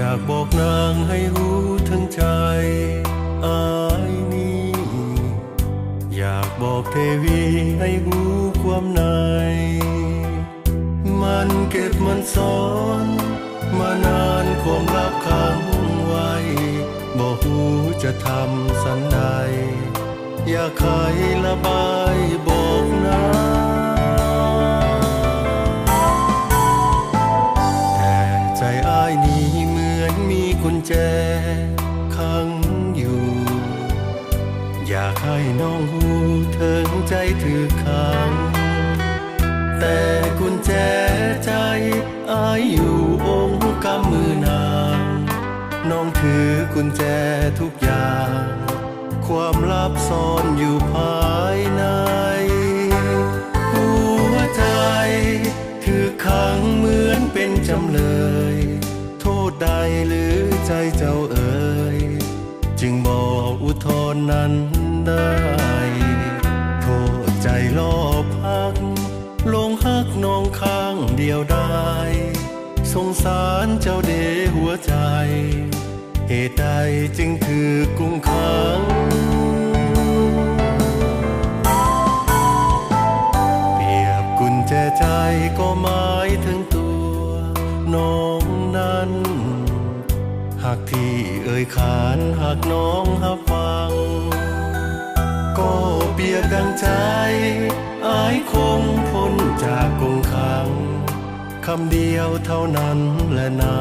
ຢາກບອກນາງໃຫ້ຮູ້ເຖິງໃຈອ້າຍນີ້ ຢາກບອກເທວີໃຫ້ຮູ້ຄວາມໃນ ມັນເກັບມັນຊອນມານານ ຄວາມລັບຂັງໄວ້ ບໍ່ຮູ້ຈະທຳສັນໃດ ຢາກໄຂລະບາຍບອກນາງ ແຕ່ໃຈອ້າຍນີ້ເໝືອນມີກຸນແຈຂັງຢູ່ ຢາກໃຫ້ນ້ອງຮູ້ເຖິງໃຈຖືກຂັງ ແຕ່ກຸນແຈໃຈອ້າຍຢູ່ອົງກຳມືນາງ ນ້ອງຖືກຸນແຈທຸກຢ່າງ ຄວາມລັບຊອນຢູ່ພາຍໃນ ຫົວໃຈຖືກຂັງເໝືອນເປັນຈຳເລີຍ ໂທດໃດຫຼືໃຈເຈົ້າເອີຍ ຈຶ່ງບໍ່ອຸທອນນັ້ນໄດ້ ໂທດໃຈຫຼອບຮັກ ຫຼົງຮັກນ້ອງຂ້າງດຽວດາຍ ສົງສານເຈົ້າເດຫົວໃຈ ເຫດໃດຈຶ່ງຖືກກຸມຂັງ ປຽບກຸນແຈໃຈກໍໝາຍເຖິງຕົວນ້ອງນັ້ນ ຮັກທີ່ເອີ່ຍຂານ ຮັກນ້ອງຮັບຟັງ ກໍປຽບດັ່ງໃຈອ້າຍຄົງພົ້ນຈາກກົງຂັງ ຄຳດຽວເທົ່ານັ້ນແລະນາ